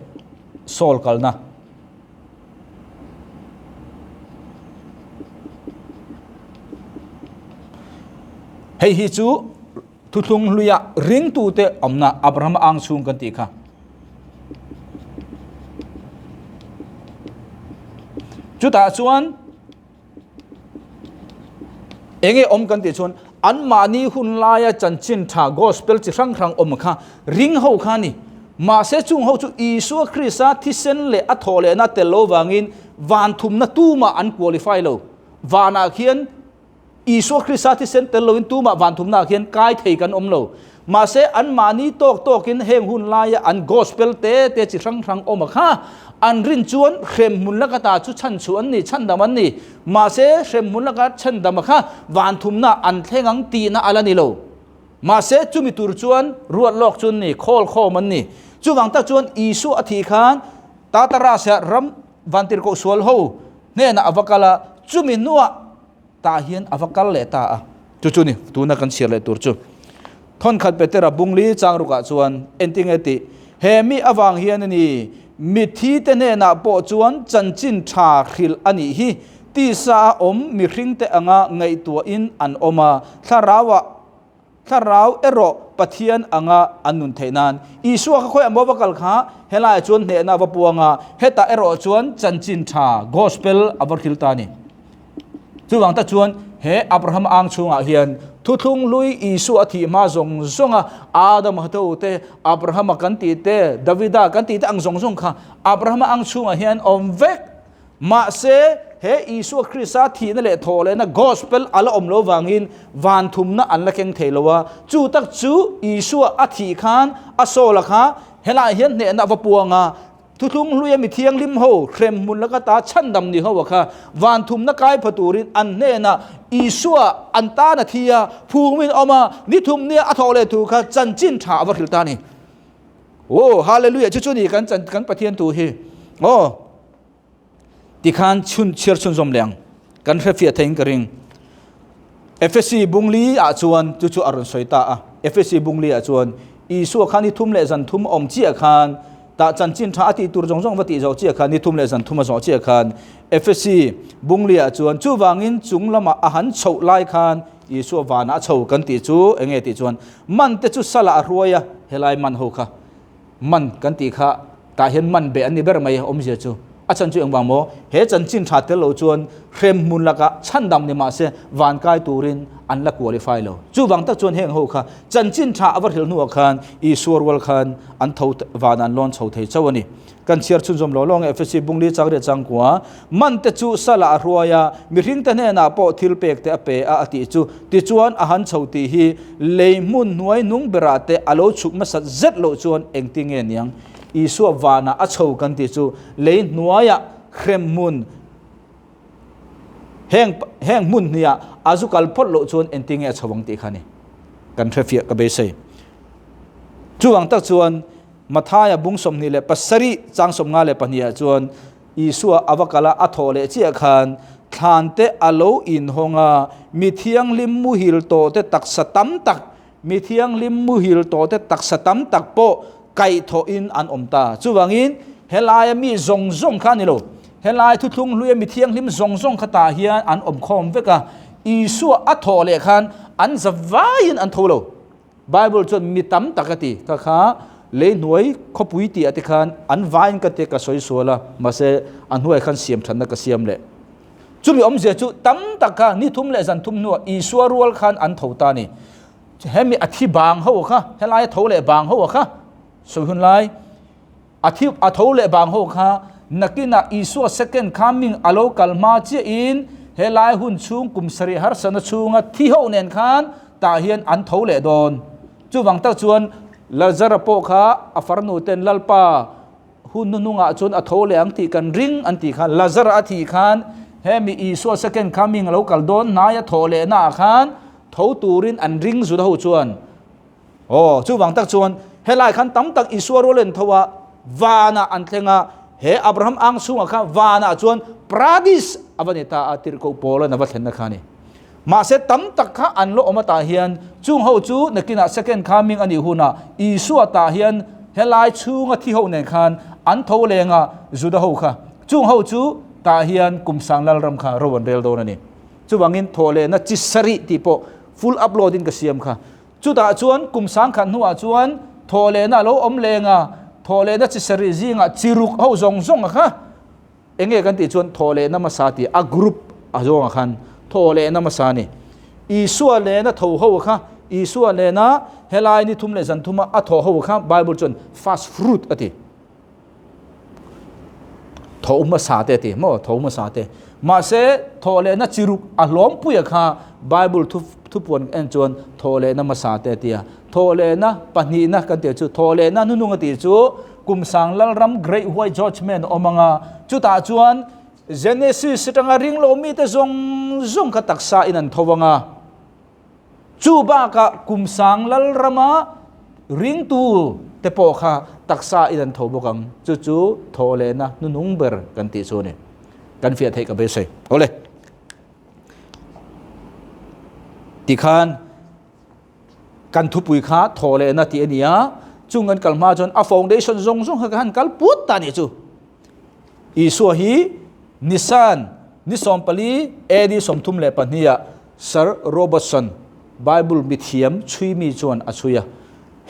sawl kalna. Hei hi chu thuthlung hluia ringtute awmna Abraham ang chhung kan tih kha. Chutah chuan enge awm kan tih chuan anmahni hun laia chanchin tha gospel chi hrang hrang awm kha ring ho kha ni. Mahse chung ho chu Isua Krista thisen leh a thawh lehna tel lo vangin van thumna tumah an qualify lo. Vanah khian Isua Krista thisen tel loin tumah van thumnaah khian kai thei kan awm lo. Mahse, anmahni tawk tawkin heng hun laia an gospel te te chi hrang hrang awm a kha an rin chuan hremhmun laka ta chu chhan chhuah an ni, chhandam an ni. Mahse, hremhmun laka chhandam a kha van thumnaah an thleng ang tihna a la ni lo. Mahse, chumi tur chuan ruat lawk chu an ni, khawl khawm an ni. Chuvang tak chuan Isua a thih khan Tartarus-a ram vantirhkoh sual ho hnenah a va kal a, chumi hnuah tah hian a va kal leh ta a. Chu chu ni, tuna kan chhiar leh tur chu. Thawnkhat Petera bungli chang rukah chuan entinge tih, He mi avang hian a ni, mitthi te hnenah pawh chuan chanchin tha hrilh a nih hi, tisa a awm mihringte anga ngaihtuahin an awm a, thlarauah Thlarau erawh Pathian anga an nun theih nan. Isua kha khawiah maw va kal kha? Helaiah chuan hnehna a va puang a, hetah erawh chuan chanchin tha, gospel, a va hril ta a ni. Chuvang tak chuan he Abraham ang chhungah hian thuthlung hlui Isua a thih hma zawng zawnga Adama tho te, Abrahama kan tih te, Davida kan tih te ang zawng zawng kha Abrahama ang chhungah hian awm vek. Mahse, he Isua Krista thihna leh thawhlehna Gospel a la awm lo vangin van thumna an la keng thei lo a. Chu tak chu Isua a thih khan a sawl a kha helaiah hian hnehna a va puang a. Thuthlung hluia mi thianghlim ho hremhmun laka ta chhandam ni ho a kha van thumna kai pha turin an hnenah Isua an tan a thi a, phumin awm a, ni thum nia a thawhleh thu kha chanchin tha a va hrilh ta a ni. Aw, Hallelujah! Chu chu ni kan kan Pathian thu hi. Aw. Tikhan chhun chhiar chhunzawm leh ang. Kan hrefiah theiin ka ring. Efesi bungli ah chuan chu chu a rawn sawi ta a. Efesi bungli ah chuan Isua kha ni thum leh zan thum awm chiah khan tah chanchin tha a tih tur zawng zawng va tih zawh chiah khan ni thum leh zan thum a zawh chiah khan Efesi bungli ah chuan chuvangin chung lamah a han chhoh lai khan Isua vanah a chho kan tih chu enge tih chuan man te chu salah a hruai a, helai man ho kha Man kan tih kha tah hian man beh an ni ber mai awmzia chu. A chhan chu engvang maw? He chanchin tha tel lo chuan hremhmun lakah chhandam ni mahse van kai turin an la qualify lo. Chuvang tak chuan heng ho kha chanchin tha a va hrilh hnuah khan Isua rual khan an tho vanah an lawn chho thei chauh a ni. Kan chhiar chhunzawm lo lawng Efesi bungli changriat changkua man te chu salah a hruai a, mihring te hnenah pawh thil pek te a pe a a tih chu. Tichuan a han chho tih hi lei hmun hnuai nung berah te a lo chhuk hmasat zet loh chuan engti nge niang? Isua vanah a chho kan tih chu lei hnuaiah hremhmun heng heng hmun hniah a zu kal phawt loh chuan engtin nge a chho ang tih kha a ni. Kan hrefiah ka beisei. Chuvang tak chuan Mathaia bung 27 chang 52 ah chuan Isua a va kal a, a thawh leh chiah khan thlan te a lo inhawng a, mi thianghlim muhil tawh te taksa tam tak, mi thianghlim muhil tawh te taksa tam tak pawh kaihthawhin an awm ta. Chuvangin helaia mi zawng zawng kha a ni lo, helai thuthlung hluia mi thianghlim zawng zawng kha tah hian an awm khawm vek a, Isua a thawh leh khan an zavaiin an tho lo. Bible chuan mi tam tak a ti, kha kha lei hnuai khawpui tih ah te khan an vain ka te ka sawi sual a, mahse a hnuai khan siam thatna ka siam leh. Chumi awmzia chu tam tak kha ni thum leh zan thum hnuah Isua rual khan an tho ta a ni. Hemi a thi bang ho kha, helai a tho leh bang ho kha sawi hun lai a thi a tho leh bang ho kha nakinah Isua second coming a lo kal hma chiah in helai hun chhung kum sarih harsatna chhunga thi ho nen khan tah hian an tho leh dawn. Chuvang tak chuan Lazara pawh kha a farnu ten Lalpa hun hnuhnungah chuan a tho leh ang tih kan ring an tih khan Lazara a thih khan hemi Isua second coming a lo kal dawn hnai a thawh leh naah khan tho turin an ring Juda ho chuan Aw, chuvang tak chuan helai khan tam tak Isua rual en tho a, vanah an thleng a, he Abraham ang chhungah khan vanah chuan paradis a va ni ta a, tirhkoh Paula'n a va thlenna kha a ni. Mahse tam tak kha an la awm atah hian chung ho chu nakinah second coming a nih hunah Isua tah hian helai chhunga thi ho nen khan an tho leng a, Juda ho kha chung ho chu tah hian kum sang lalram kha ro an rel dawn a ni. Chuvangin thawhlehna chi sarih tih pawh full upload in ka siam kha. Chutah chuan kum sangkhat hnuah chuan thawhlehna a lo awm leng a, thawhlehna chi sarih zingah chi ruk ho zawng zawng a kha eng nge kan tih chuan thawhlehna hmasa tih a group a zawngah khan thawhlehna hmasa a ni. Isua lena tho ho kha Isua lena helai ni thum leh zan thuma a thawh ho kha Bible chuan first fruit a ti. Tho hmasa te a ti maw tho hmasa te. Mahse thawhlehna chi ruk a hlawmpuia kha Bible thu thupuan en chuan thawhlehna hmasa te a ti a. Thawhlehna pahnihna kan tih chu thawhlehna hnunung a tih chu kum sang lalram Great White Judgement a awm ang a, chutah chuan Genesis atanga ringlo mite zawng zawng kha taksa in an tho ang a. Chu bakah kum sang lalrama ringtu te pawh kha taksa in an tho bawk ang. Chu chu thawhlehna hnunung ber kan tih chu a ni. Kan fiah theih ka beisei. Awle. Tikhan kan thupui kha thawhlehna tih a ni a, chung kan kal hma chuan a foundation zawng zawng kha kan kal put ta nih chu. Isua hi Nisan ni 14 AD 32 ah Sir Robertson, Bible mithiam chhuimi chuan a chhui a.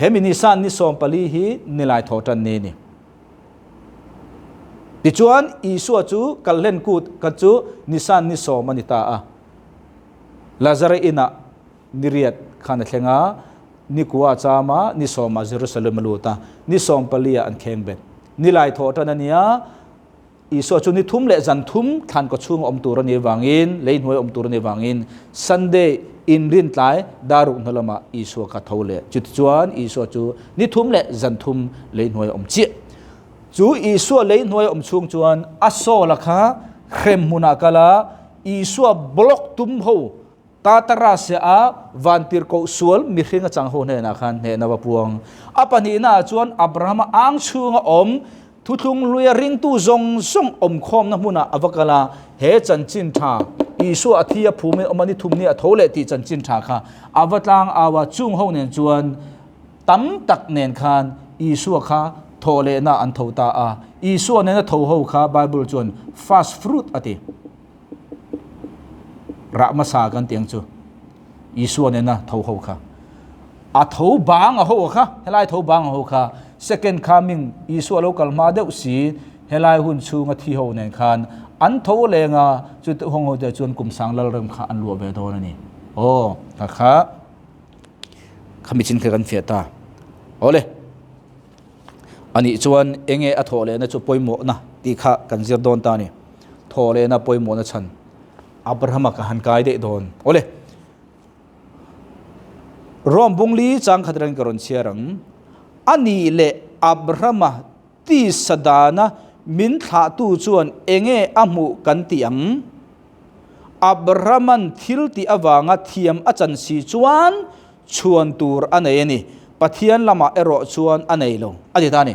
He mi Nisan ni 14 hi nilai thawhtan ni a ni. Tichuan, Isua chu kalhlen kut khat chu Nisan ni 10 a ni ta a. Lazara inah ni riat khan a thleng a, ni kua a cham a, ni 10 ah Jerusalem a lut a, ni 14 ah an kheng bet. Nilai thawhtan a ni a, Isua chu ni thum leh zan thum thlan kaw chhunga awm tur a nih avangin, lei hnuai awm tur a nih avangin Sunday inrin tlai dar ruk hnu lamah Isua kha tho leh. Chutichuan Isua chu ni thum leh zan thum lei hnuai awm chiah. Chu Isua lei hnuai awm chhung chuan a Saul-a kha hrem hmunah kal a, Isua block tum ho Tartarus a vantirhkoh sual mihring a chang ho hnenah khan hnehna va puang. A pahnihnaah chuan Abrahama ang chhunga awm thuthlung hluia ringtu zawng zawng awmkhawmna hmunah a va kal a, he chanchin tha, Isua a thi a phumin awm a ni thum ni a tho leh tih chanchin tha kha a va tlang au a, chung ho nen chuan tam tak nen khan Isua kha thawhlehna an tho ta a. Isua nena tho ho kha Bible chuan first fruit a ti. Rah hmasa kan tih ang chu Isua nena tho ho kha a tho bang a ho kha helai tho bang a ho kha second coming Isua lo kal hma deuh si helai hun chhunga thi ho nen khan an tho leng a chu te hawng ho te chuan kum sang lal rem kha an luah ve dawn a ni aw kha kha khami chin kha kan fiah ta awle Anih chuan enge a thawh lehna chu pawimawhna tih kha kan zir dawn ta a ni. Thawh lehna pawimawhna chhan Abrahama ka han kai daih dawn. Awle. Rom bungli chang khat reng ka rawn chhiar ang. Anih leh Abrahama tisa dana min thlahtu chuan enge a hmuh kan ti ang? Abrahama'n thil tih avanga thiam a chan si chuan chhuan tur a nei a ni, Pathian lamah erawh chuan a nei lo, a ti ta a ni.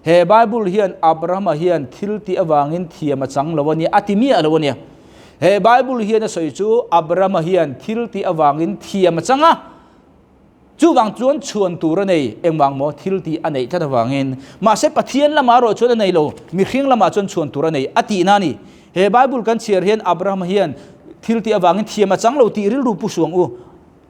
He Bible hian Abrahama hian thil tih avangin thiam a chang lo a nia, a ti miah lo a nia. He Bible hian a sawi chu Abrahama hian thil tih avangin thiam a chang a, Chuvang chuan chhuan tur a nei, engvang maw thil tih a neih tlat avangin. Mahse Pathian lamah erawh chuan a nei lo, mihring lamah chuan chhuan tur a nei a tihna a ni. He Bible kan chhiar hian Abraham hian thil tih avangin thiam a chang lo tih rilru pu suang u.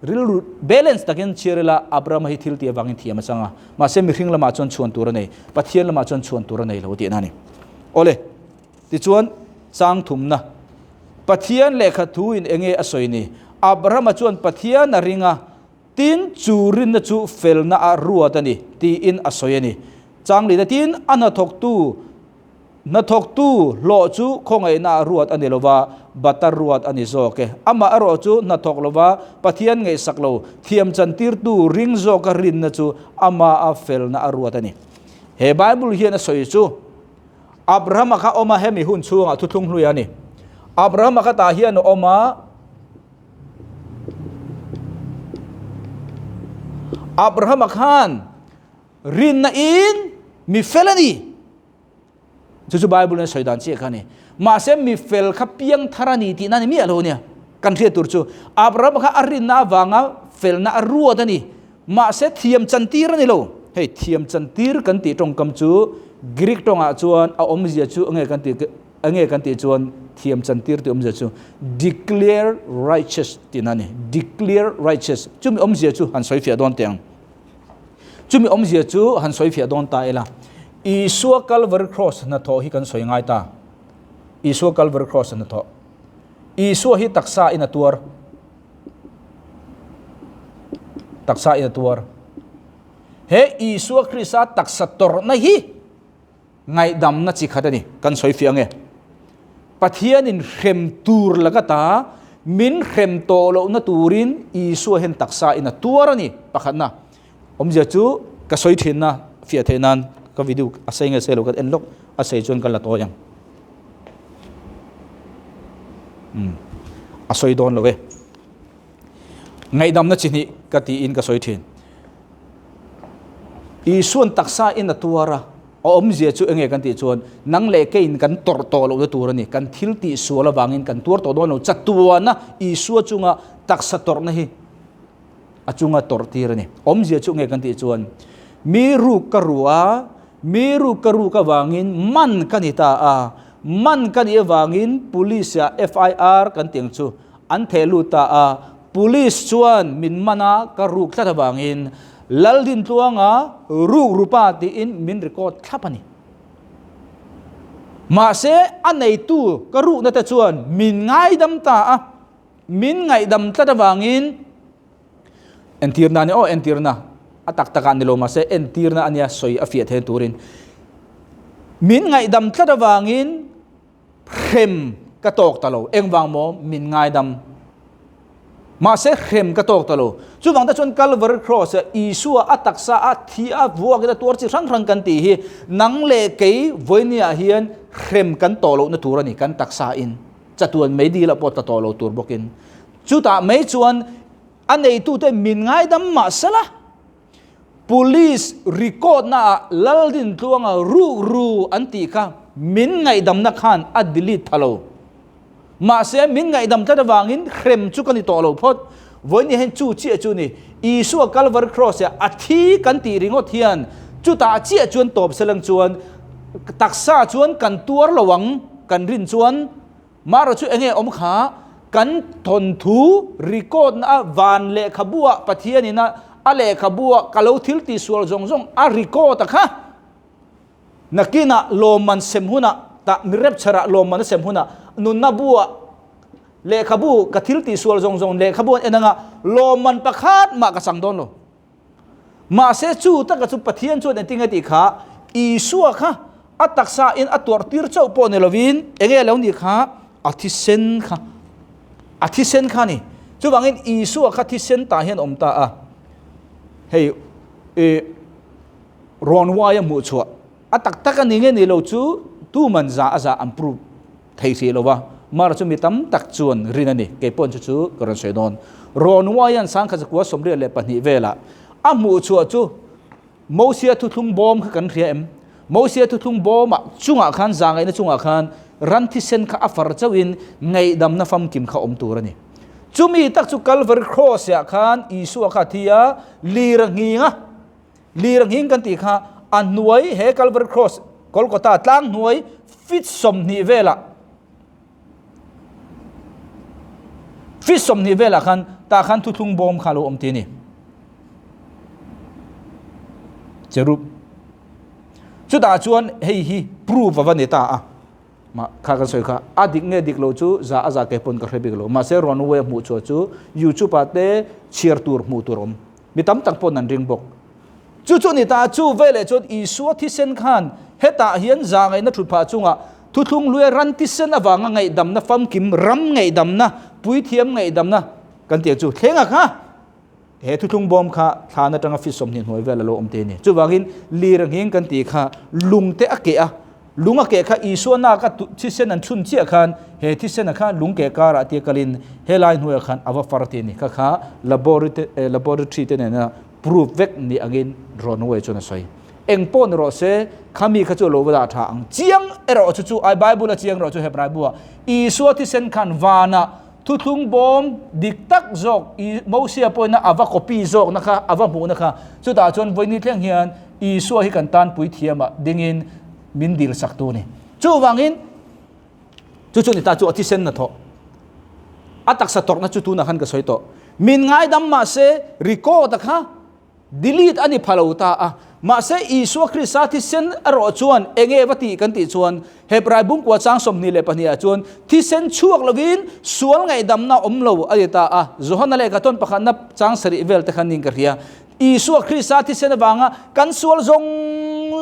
Rilru balance takin chhiar ila Abraham hi thil tih avangin thiam a chang a, mahse mihring lamah chuan chhuan tur a nei, Pathian lamah chuan chhuan tur a nei lo tihna a ni. Awle, tichuan chang thumna Pathian lehkha thuin enge a sawi ni? Abrahama chuan Pathian a ring a, tin chu rinna chu felna a ruat a ni tiin a sawi a ni. Changlina tin a hnathawktu hnathawktu hlawh chu khawngaihna a ruat a ni lova, bata ruat a ni zawk e. Amah erawh chu hnathawk lova Pathian ngaihsak lo, thiam chantirtu ring zawka rinna chu amaha felna a ruat a ni. He Bible hian a sawi chu Abrahama kha awm a, hemi hun chhungah thuthlung hlui a ni. Abrahama kha tah hian a awm a, Abrahama khan rinna in mi fel a ni. Chu chu Bible in sawi dan chiah kha a ni. Mahse mi fel kha piang thar a ni tihna a ni miah lo nia. Kan hriat tur chu Abrahama kha a rinna avanga felna a ruat a ni. Mahse thiam chantir a ni lo. Hei thiam chantir kan tih tawngkam chu Greek tawngah chuan a awmzia chu enge kan tih enge kan tih chuan thiam chantir tih awmzia chu declare righteous tihna a ni. Declare righteous. Chumi awmzia chu han sawi fiah dawn teh ang. Chumi awmzia chu han sawi fiah dawn ta ila. Isua Calvary Cross hnathawh hi kan sawi ngai ta. Isua Calvary Cross hnathawh. Isua hi taksa in a tuar. Taksa in a tuar. He Isua Krista taksa tawrhna hi ngaihdamna chi khat a ni. Kan sawi fiah ange. Pathianin hrem tur laka ta min hrem tawh lohna turin Isua hian taksa in a tuar a ni. Pakhatna awmzia chu ka sawi thinna fiah theih nan ka video a sei nge sei lo ka en lawk a sei chuan ka la tawi ang. Um a sawi dawn lo e. Ngaihdamna chi hnih ka tiin ka sawi thin. Isuan taksa in a tuar a, a awmzia chu enge kan tih chuan nang leh keiin kan tawrh tawh lohna tur a ni. Kan thil tih sual avangin kan tuar tawh dawn lo. Chatuana Isua chunga taksa tawrhna hi a chunga tawrh tir a ni. Awmzia chu enge kan tih chuan mi ruk ka ru a, mi ruk ka ruk avangin man ka ni ta a, man ka nih avangin police ah FIR kan tih ang chu an theh lut ta a, Police chuan min man a, ka ruk tlat avangin Laldintluanga ruk rupa tiin min record thlap a ni. Mahse, a neitu ka rukna te chuan min ngaidam ta a, min ngaihdam tlat avangin entirna a ni aw, entirna a tak takah ni lo mahse entirna a nia sawi a fiah theih turin min ngaihdam tlat avangin Hrem ka tawk ta lo. Engvang maw? Min ngaidam. Mahse hrem ka tawk ta lo. Chuvang te chuan Calvary Cross a Isua a taksa a thi a vuakin a tuar chi hrang hrang kan tih hi nang leh kei vawinia hian hrem kan tawh lohna tur a ni kan taksa in. Chatuan mei dil ah pawh tla tawh lo tur bawkin. Chutah mai chuan a neitute min ngaidam mahsela Police record na ah Laldintluanga ruk ru an tih kha min ngaihdamna khan a delete tha lo. Mahse min ngaihdam tlat avangin hrem chu ka ni tawh lo phawt. Vawiin hian chu chiah chu ni. Isua Calvary Cross ah a thi kan tih ringawt hian chutah chiah chuan tawp selang chuan taksa chuan kan tuar lo ang kan rin chuan Mara chu enge awm kha kan thawnthu record na a van lehkhabu ah Pathian in a a lehkhabu ah ka lo thil tih sual zawng zawng a record a kha nakin ah lawmman sem hun ah tah mi rapture ah lawmman a sem hun ah nunna bu ah lehkhabu ka thil tih sual zawng zawng lehkhabu an en anga lawmman pakhat mah ka chang dawn lo. Mahse chu taka chu Pathian chuan engtin nge tih kha Isua kha a taksa in a tuarh tir chauh pawh ni lovin enge lo nih kha a thisen kha a thisen kha ni. Chuvangin Isua kha thisen tah hian awm ta a. Hei e rawn uai a hmuh chhuah a tak tak a ni nge ni lo chu tuman za a za an prove thei hrih lo a, mar chu mi tam tak chuan rin a ni. Kei pawhin chu chu ka rawn sawi dawn. Rawn uaian 1982 velah a hmuh chhuah chu Mosia thuthlung bawm kha kan hria em? Mosia thuthlung bawmah chungah khan zahngaihna chungah khan ran thisen kha a far chauhin ngaihdamna famkim kha awm tur a ni. Chumi tak chu Calvary Cross-ah khan Isua kha a thi a, lir a nghing a, lir a nghing kan tih kha a hnuai he Calvary Cross Golgotha tlang hnuai feet 20 velah feet 20 velah khan tah khan thuthlung bawm kha a lo awm ti a ni. Cherub. Chutah chuan hei hi proof a va ni ta a. Ma kha kan sawi kha a dik nge dik lo chu za a za ke pawn ka hre bik lo. Mahse runway hmuh chhuah chu YouTube ah te chhiar tur hmuh tur awm. Mi tam tak pawn an ring bawk. Chu chu ni ta chu veleh chuan Isua thisen khan hetah hian za ngaihna thut phah chungah thuthlung luia ran thisen avanga ngaihdamna famkim ram ngaihdamna puithiam ngaihdamna kan tih ang chu thleng a kha. He thuthlung bawm kha thlan atanga feet 20 hnuai vel a lo awm te a ni. Chuvangin lir a nghing kan tih kha lung te a keh a, lung a keh kha Isua nak a thisen an chhun chiah khan he thisen a kha lung keh karah tia kalin helai hnuaiah khan a va far te a ni. Kha kha laboratory te nena proof vek ni angin Ronway chuan a sawi. Eng pawh ni rawh se, khami kha chu a lo va dah tha ang. Chiang erawh chu chu ai Bible a chiang erawh chu Hebrai buah Isua thisen khan vanah Thuthlung bawm dik tak zawk i Mosia pawhina a va copy zawkna kha, a va hmuhna kha, chutah chuan vawiini thleng hian Isua hi kan tan puithiamah dingin min dil sak tu a ni. Chuvangin chu chu ni ta chu a thisen hnathawh, a taksa tawrhna chu tunah khan ka sawi tawh. Min ngaidam mahse record-a kha Delete a ni pha lo ta a. Mahse, Isua Krista thisen erawh chuan enge va tih kan tih chuan, Hebrai bungkua chang 22 ah chuan thisen chhuak lovin sual ngaihdamna awm lo a ti ta a. Johana lehkha tawn pakhatna chang sarih vel te khan niin ka hria. Isua Krista thisen avanga kan sual zawng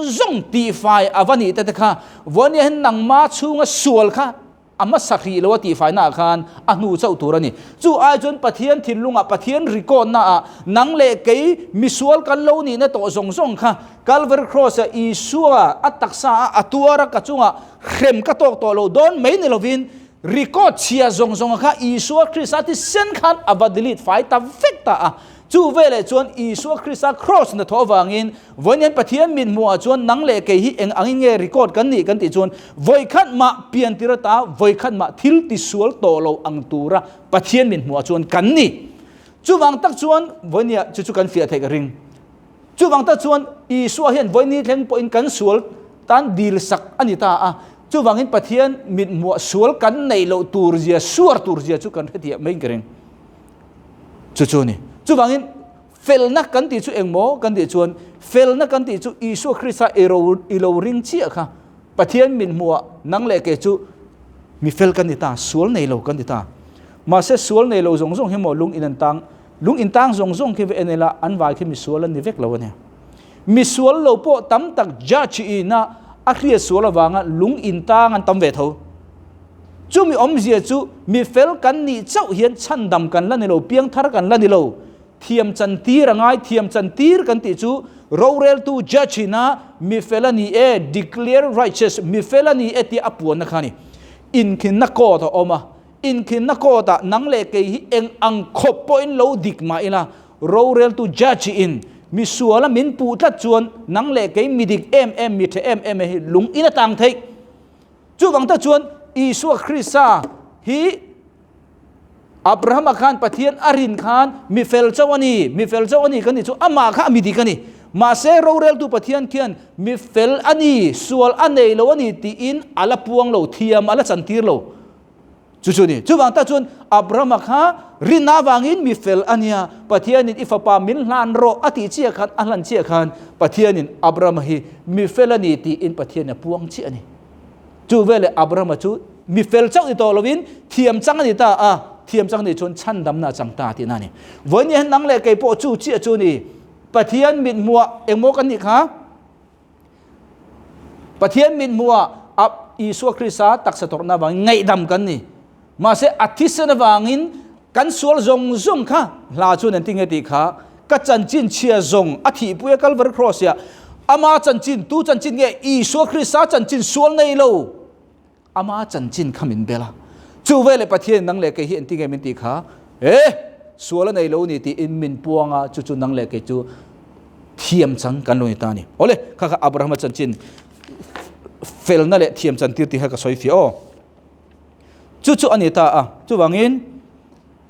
zawng tihfai a va nih te te kha vawinia hian nangma chhunga sual kha A hmasa hrih lo a tihfaina ah khan a hnu chauh tur a ni. Chu ai chuan Pathian thinlungah, Pathian rikawtna ah nang leh kei misual kan lo nihna tawh zawng zawng kha Calvary Cross ah Isua a taksa a a tuar a ka chungah hrem ka tawk tawh lo dawn mai ni lovin record chhia zawng zawng kha Isua Krista thisen khan a va delete fai ta vek ta a. Chu veleh chuan Isua Krista Cross hnathawh avangin vawiin Pathian mit hmuhah chuan nang leh kei hi eng angin nge record kan nih kan tih chuan vawikhat mah piantir ata vawikhat mah thil tisual tawh lo ang tura Pathian mit hmuhah chuan kan ni. Chuvang tak chuan vawinia chu chu kan fiah theih ka ring. Chuvang tak chuan Isua hian vawini thleng pawhin kan sual tan dil sak a ni ta a. Chuvangin Pathian mit hmuhah sual kan neih loh tur zia, suar tur zia chu kan hrethiah maiin ka ring. Chu chu a ni. Chuvangin felna kan tih chu engmaw kan tih chuan felna kan tih chu Isua Krista i ro i lo ring chiah kha Pathian min hmuhah nang leh kei chu mi fel kan ni ta, sual nei lo kan ti ta. Mahse sual nei lo zawng zawng hi maw lung in an tang, lung in tang zawng zawng khi va en ila an vai khi mi sual an ni vek lo a nia. Mi sual lo pawh tam tak judge ina a hriat sual avanga lung in tang an tam ve tho. Chumi awmzia chu mi fel kan nih chauh hian chhandam kan la ni lo, piangthar kan la ni lo. Thiam chantir a ngai, thiam chantir kan tih chu roreltu, judge, ina mi fel a ni e, declare righteous, mi fel a ni e tih a puanna kha a ni. Inkhinna court a awm a, inkhinna court ah nang leh kei hi eng ang khawp pawhin lo dik mah ila, roreltu, judge, in mi suala min puh tlat chuan nang leh kei mi dik em em, mi tha em em hi lung in a tang theih. Chuvang tak chuan Isua Krista hi Abrahama khan Pathian a rin khan mi fel chauh a ni, mi fel chauh a ni kan tih chu amah kha a mi dik a ni. Mahse roreltu Pathian khian mi fel a ni, sual a nei lo a ni tiin a la puang lo, thiam a la chantir lo. Chu chu ni. Chuvang tak chuan Abrahama kha rinna avangin mi fel a nia, Pathianin i fapa min hlan rawh a tih chiah khan, a hlan chiah khan Pathianin Abrahama hi mi fel a ni tiin Pathianin a puang chiah a ni. Chu veleh Abrahama chu mi fel chauh ni tawh lovin thiam chang a ni ta a, thiam chang ni chuan chhandamna a chang ta tihna a ni. Vawiin hian nang leh kei pawh chu chiah chu ni. Pathian mithmuah engmaw kan nih kha? Pathian mit hmuhah a Isua Krista taksa tawrhna avangin ngaihdam kan ni. Mahse a thisen avangin kan sual zawng zawng kha hla chuan an ti nge tih kha ka chanchin chhia zawng a thihpui a Calvary Cross ah. Ama chanchin, tu chanchin nge? Isua Krista chanchin sual nei lo. Ama chanchin kha min bel a. Chu veleh Pathian nang leh kei hi engtin nge min tih kha? E, sual a nei lo ni tiin min puang a, chu chu nang leh kei chu thiam chang kan lo ni ta a ni. Awle, kha kha Abrahama chanchin felna leh thiam chantir tih kha ka sawi fiah aw. Chu chu a ni ta a, chuvangin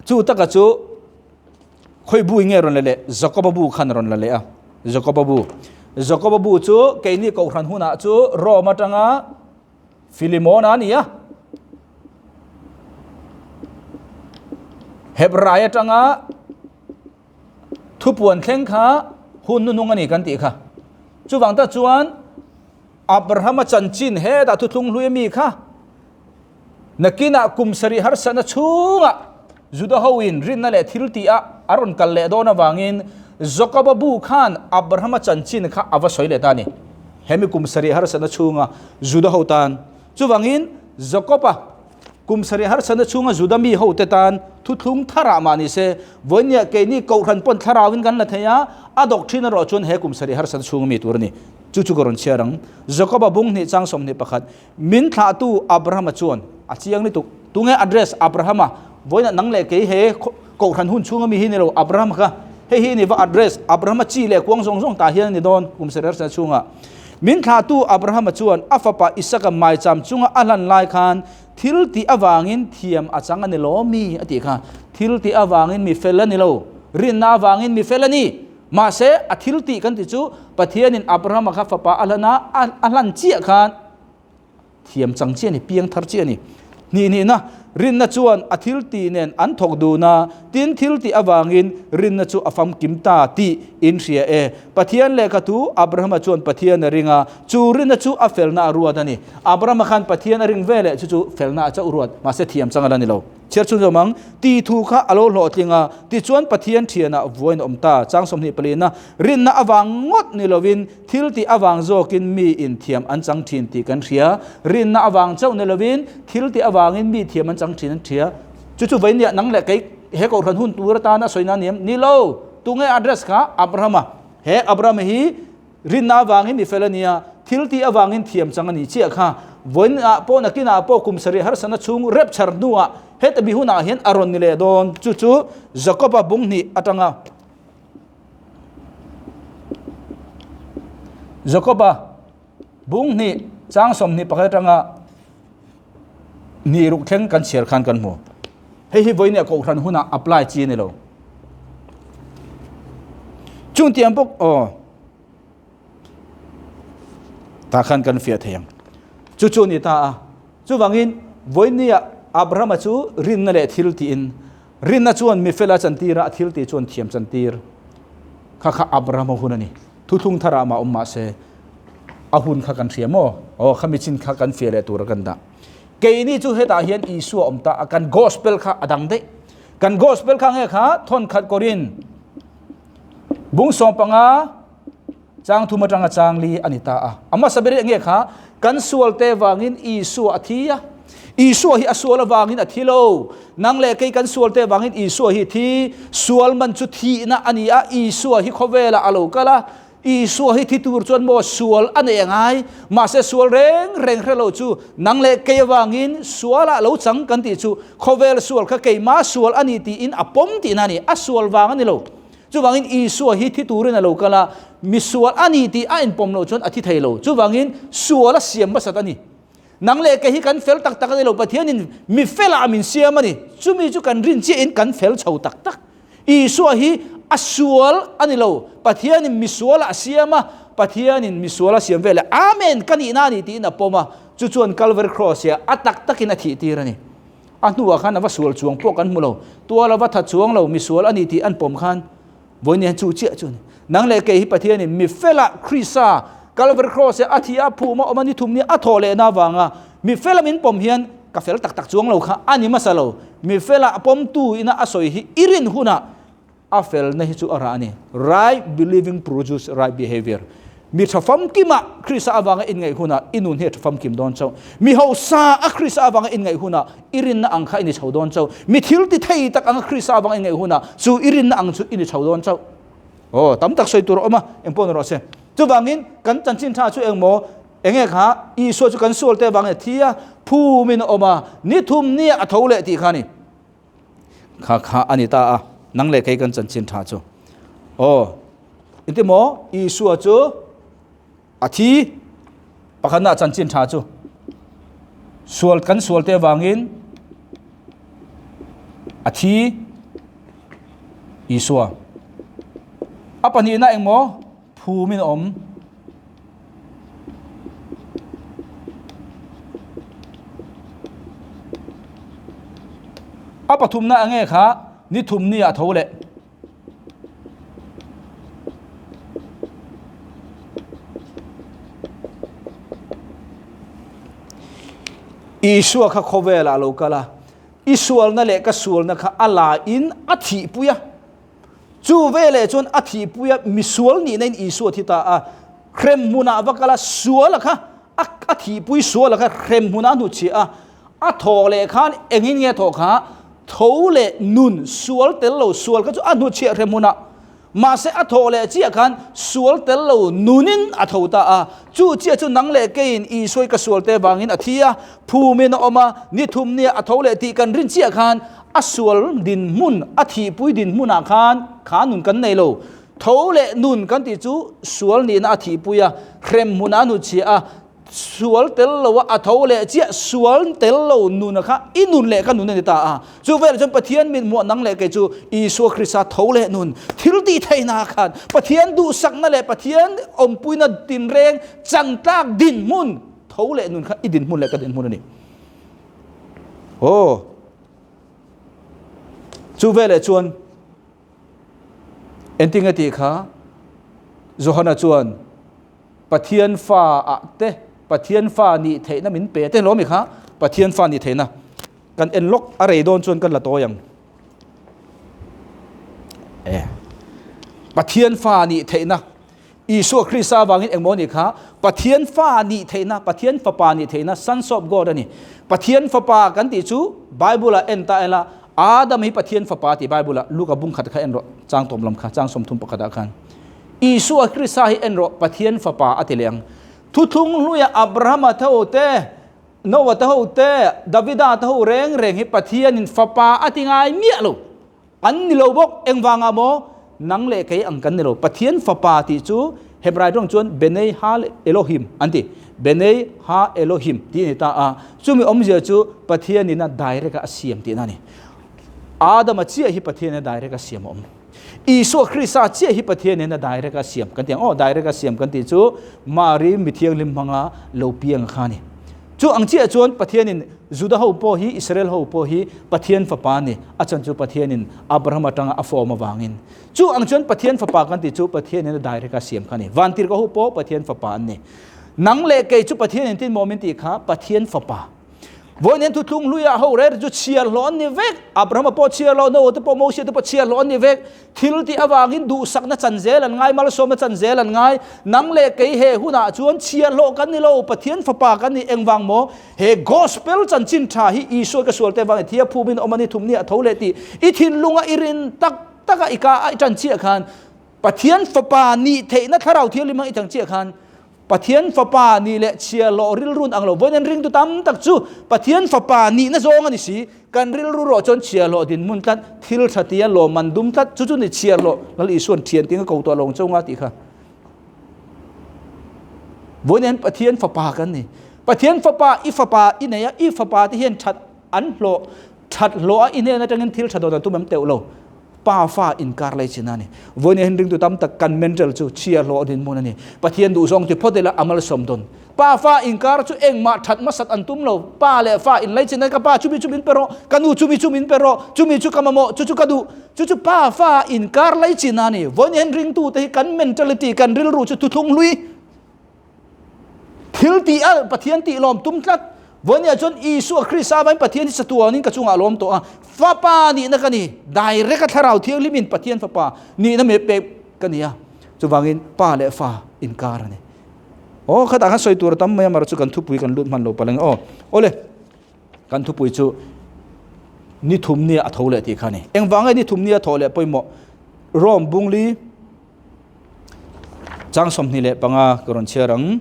chu taka chu Khawi bu nge rawn la leh? Jakoba bu khan rawn la leh a. Jakoba bu. Jakoba bu chu keini kohhran hunah chu Rome atanga Filimona a ni a. Hebrai atanga thupuan thleng kha hun nunung a ni kan tih kha. Chuvang tak chuan Abrahama chanchin hetah thuthlung hlui ami kha Nakinah kum sarih harsatna chhungah Juda hoin rinna leh thil tihah a rawn kal leh dawn avangin Jakoba bu khan Abrahama chanchin kha a va sawi leh ta a ni. Hemi kum sarih harsatna chhunga Juda ho tan. Chuvangin Jakoba kum sarih harsatna chhunga Juda mi hote tan thuthlung tharah mah ni se, vawinia keini kohhran pawn thlarauin kan la thei a, a dawk thin erawh chuan he kum sarih harsatna chhunga mi tur a ni. Chu chu ka rawn chhiar ang. Jakoba bung hnih chang 21. Min thlahtu Abrahama chuan a chiang lutuk. Tunge address Abrahama? Vawiinah nang leh kei he kohhran hun chhunga mi hi ni lo Abrahama kha. Hei hi ni va address Abrahama chi leh kuang zawng zawng tah hian a ni dawn kum sarih harsa chhungah. Min thlahtu Abrahama chuan a fapa Isaka maicham chunga a hlan lai khan thil tih avangin thiam a chang a ni lo mi a tih kha. Thil tih avangin mi fel a ni lo. Rinna avangin mi fel a ni. Mahse, a thil tih kan ti chu Pathianin Abrahama kha fapa a hlan a, a hlan chiah khan thiam chang chiah a ni, piang thar chiah a ni. Hnih hnihna, rinna chuan a thil tih nen an thawk dun a, tin thil tih avangin rinna chu a famkim ta tih in hria e. Pathian lehkha thu Abrahama chuan Pathian a ring a, chu rinna chu a felna a ruat a ni. Abrahama khan Pathian a ring ve leh chu chu felna a chauh ruat, mahse thiam chang a la ni lo. Chhiar chhun zawm ang, Ti thu kha a lo hlawhtling a, tichuan Pathian thianah vuain a awm ta. Chang 24na, Rinna avang ngawt ni lovin thil tih avang zawkin mi inthiam an chang thin tih kan hria. Rinna avang chauh ni lovin thil tih avangin mi thiam an chang thin an hria. Chu chu veinia nang leh kei he kohhran hun tur atana sawi na ni em? Ni lo. Tunge address kha? Abrahama. He Abrahama hi Rinna avangin mi fel a nia, thil tih avangin thiam chang a ni chiah kha. Vawiinah pawh nakinah pawh kum sarih harsatna chhung rep chhar hnuah heta mi hunah hian a rawn ni leh dawn. Chu chu Jakoba bung hnih atanga Jakoba bung hnih chang 21 atanga ni ruk thleng kan chhiar khan kan hmu. Hei hi vawiin kohhran hunah apply chi a ni lo. Chung tiang bawk aw tah khan kan fiah thei ang. Chu chu ni ta a. Chuvangin vawiin Abrahama chu rinna leh thil tiin rinna chuan mi fela chantir a, thil tih chuan thiam chantir. Kha kha Abrahama hun a ni. Thuthlung tharah mah awm mahse a hun kha kan hria maw? Aw khami chin kha kan fiah leh tur a kan dah. Keini chu hetah hian Isua awm ta a, kan gospel kha a dang daih. Kan gospel kha nge kha thawn khat kawrin bung 15 chang thum atanga chang li a ni ta a. A hmasa ber nge kha kan sual te vangin Isua a thi a. Isua hi a sual avangin a thi lo. Nang leh kei kan sual te vangin Isua hi thi. Sual man chu thihna a ni a, Isua hi khawvelah a lo kal a. Isua hi thi tur chuan maw sual a nei angai. Mahse sual reng reng hre lo chu nang leh kei avangin sualah lo chang kan tih chu khawvel sual kha keimah sual a ni tiin a pawm tihna a ni. A sual vang a ni lo. Chuvangin Isua hi thi turin a lo kal a, mi sual a ni tih a inpawm loh chuan a thi thei lo. Chuvangin sual a siam hmasat a ni. Nang leh kei hi kan fel tak tak a ni lo, Pathianin mi felah min siam a ni. Chumi chu kan rin chiahin kan fel chho tak tak. Isua hi a sual a ni lo, Pathianin mi sualah a siam a, Pathianin mi sual a siam veleh Amen ka nihna a ni tiin a pawm a, chu chuan Calvary Cross-ah a tak takin a thihtir a ni. A hnuah khan a va sual chuang pawh kan hmu lo, tual a va tha chuang lo, mi sual a ni tih an pawm khan vawiin hian chu chiah chu a ni. Nang leh kei hi Pathianin mi felah Krista Calvary Cross-ah a thih a, phum a awm a, ni thum ni a thawh lehna avanga mi fela min pawm hian ka fel tak tak chuang lo kha a ni hmasa lo. Mi fela a pawmtu ina a sawi hi i rin hunah a felna hi chu a rah a ni. Right believing produce right behavior. Mi tha famkimah Krista avanga inngaih hunah i nun hi a tha famkim dawn chauh. Mi hausa a Krista avanga inngaih hunah i rinna ang kha i ni chho dawn chauh. Mi thil ti thei tak anga Krista avanga inngaih hunah chu i rinna ang chu i ni chho dawn chauh. Aw, tam tak sawi tur a awm a, engpawh ni rawh se. Chuvangin kan chanchin tha chu engmaw enge kha Isua chu kan sual te vang e thi a phumin a awm a ni thum ni a tho leh tih kha ni. Kha kha a ni ta a nang leh kei kan chanchin tha chu. Aw inti maw Isua chu a thi pakhatna chanchin tha chu sual kan sual te vangin a thi Isua a pahnihna engmaw phumin a awm a pathumna enge kha ni thum ni ah tho leh Isua kha khawvelah a lo kal a, i sualna leh ka sualna kha a la in a thihpui a. Chu veleh chuan a thihpui a, misual nihna in Isua thi ta a, hrem hmunah va kal a, suala kha a thihpui suala kha hrem hmunah a hnuchhiah a, A thawh leh khan engin nge thawh kha? Tho leh nun sual tel lo sual kha chu a hnuchhiah hrem hunah. Mahse a thawh leh chiah khan sual tel lo nunin a tho ta a. Chu chiah chu nang leh keiin Isuai ka sual te vangin a thi a, phumin a awm a, ni thum nia a tho leh tih kan rin chiah khan a sual dinhmun, a thihpui dinhmunah khan kha nun kan nei lo. Tho leh nun kan tih chu sual nihna a thihpui a, hrem hmunah a hnuchhiah a, Sual tel lo a a tho leh chiah sual tel lo nuna kha i nun leh ka nun a ni ta a. Chu velah chuan Pathian min hmuah nang leh kei chu Isua Krista tho leh nun thil tih theihna khan Pathian duhsakna leh Pathian awmpuina tinreng chantlak dinhmun tho leh nun kha i dinhmun leh ka dinhmun a ni. Aw. Chu veleh chuan Engtinge tih kha Johana chuan Pathian fa ah te Pathian fa nih theihna min pe te lawm i kha Pathian fa nih theihna kan en lawk a rei dawn chuan kan la tawi ang e Pathian fa nih theihna Isua Krista avangin engmaw nih kha Pathian fa nih theihna Pathian fapa nih theihna sons of God a ni Pathian fapa kan tih chu Bible ah en ta ila Adam hi Pathian fapa tih Bible ah Luka bung khat kha en rawh chang tawm lam kha chang 31 ah khan Isua Krista hi en rawh Pathian fapa a ti leh ang Thuthlung hluia Abrahama te ho te Noah te ho te Davida te ho reng reng hi Pathianin fapa a ti ngai miah lo An ni lo bawk, engvangah maw? Nang leh kei ang kan ni lo. Pathian Fapa tih chu Hebrai tawng chuan Benei Ha Elohim an ti. Benei Ha Elohim tih a ni ta a. Chumi awmzia chu Pathianin a direct a siam tihna a ni. Adama chiah hi Pathianin a direct a siam a awm. Isua Krista chiah hi Pathianin a direct a siam kan ti ang. Aw, direct a siam kan tih chu Mari mithianghlim hmanga lo piang kha a ni. Chu ang chiah chuan Pathianin Juda ho pawh hi, Israel ho pawh hi Pathian fapa a ni. A chan chu Pathianin Abraham atanga a form avangin. Chu ang chuan Pathian fapa kan tih chu Pathianin a direct a siam kha a ni. Vantirhkoh ho pawh Pathian fapa an ni. Nang leh kei chu Pathianin tin maw min tih kha Pathian fapa. Vawiin thuthlung hluiah ho rêr chu chhiar hlawh an ni vek. Abrahama pawh chhiar hlawh, Noah te pawh, Moses te pawh chhiar hlawh an ni vek. Thil tih avangin duhsakna chan zel an ngai, malsawmna chan zel an ngai. Nang leh kei he hunah chuan chhiarhlawh kan ni lo, Pathian fapa kan ni. Engvang maw? He Gospel chanchin tha hi Isua ka sual te vang i thia phumin awm a ni, thum ni a tho leh tih i thinlunga i rin tak taka i ka a i tan chiah khan Pathian fapa nih theihna Thlarau Thianghlim hmang i tang chiah khan Pathian fapa nih leh chhiarhlawh rilrun ang lo. Vawiin an ringtu tam tak chu Pathian fapa nihna zawng a ni si. Kan rilru rawh chuan chhiarhlawh dinhmun tlat, thil tha tia lawmman dum tlat, chu chu ni chhiarhlawh Lal Isua'n thian ting a ko tawh lo ang chauh nga tih kha. Vawiin an Pathian fapa kan ni. Pathian fapa i fapa i nei a, i fapa te hian that an hlawh, that hlawh a i hnen atangin thil tha dawn an tum em teuh lo. Pa fa inkar lai chin a ni. Vawiin hian ringtu tam tak kan mental chu chhia hlawh dinhmun a ni. Pathian duhzawng ti phawt ila a malsawm dawn. Pa fa inkar chu engmah that hmasat an tum lo. Pa leh fa inlai chin a ka pa chumi chu min pe rawh, ka nu chumi chu min pe rawh, chumi chu ka mamawh, chu chu ka duh. Chu chu pa fa inkar lai chin a ni. Vawiin hian ringtu te hi kan mentality, kan rilru chu thuthlung hlui. Thil tih a Pathian tih lawm tum tlat. Vawinia chuan Isua Krista avangin Pathian hi chatuanin ka chungah a lawm tawh a. Fapa nihna ka ni. Direct a Thlarau Thianghlimin Pathian Fapa nihna me pek ka ni a. Chuvangin Pa leh Fa inkar a ni. Aw khatah khan sawi tur a tam mai a, mara chu kan thupui kan lut hman lo palh ang e aw. Awle, kan thupui chu ni thum nia a tho leh tih kha a ni. Engvanga ni thum nia a thawh leh pawimawh? Rome bungli. Chang 25 ka rawn chhiar ang.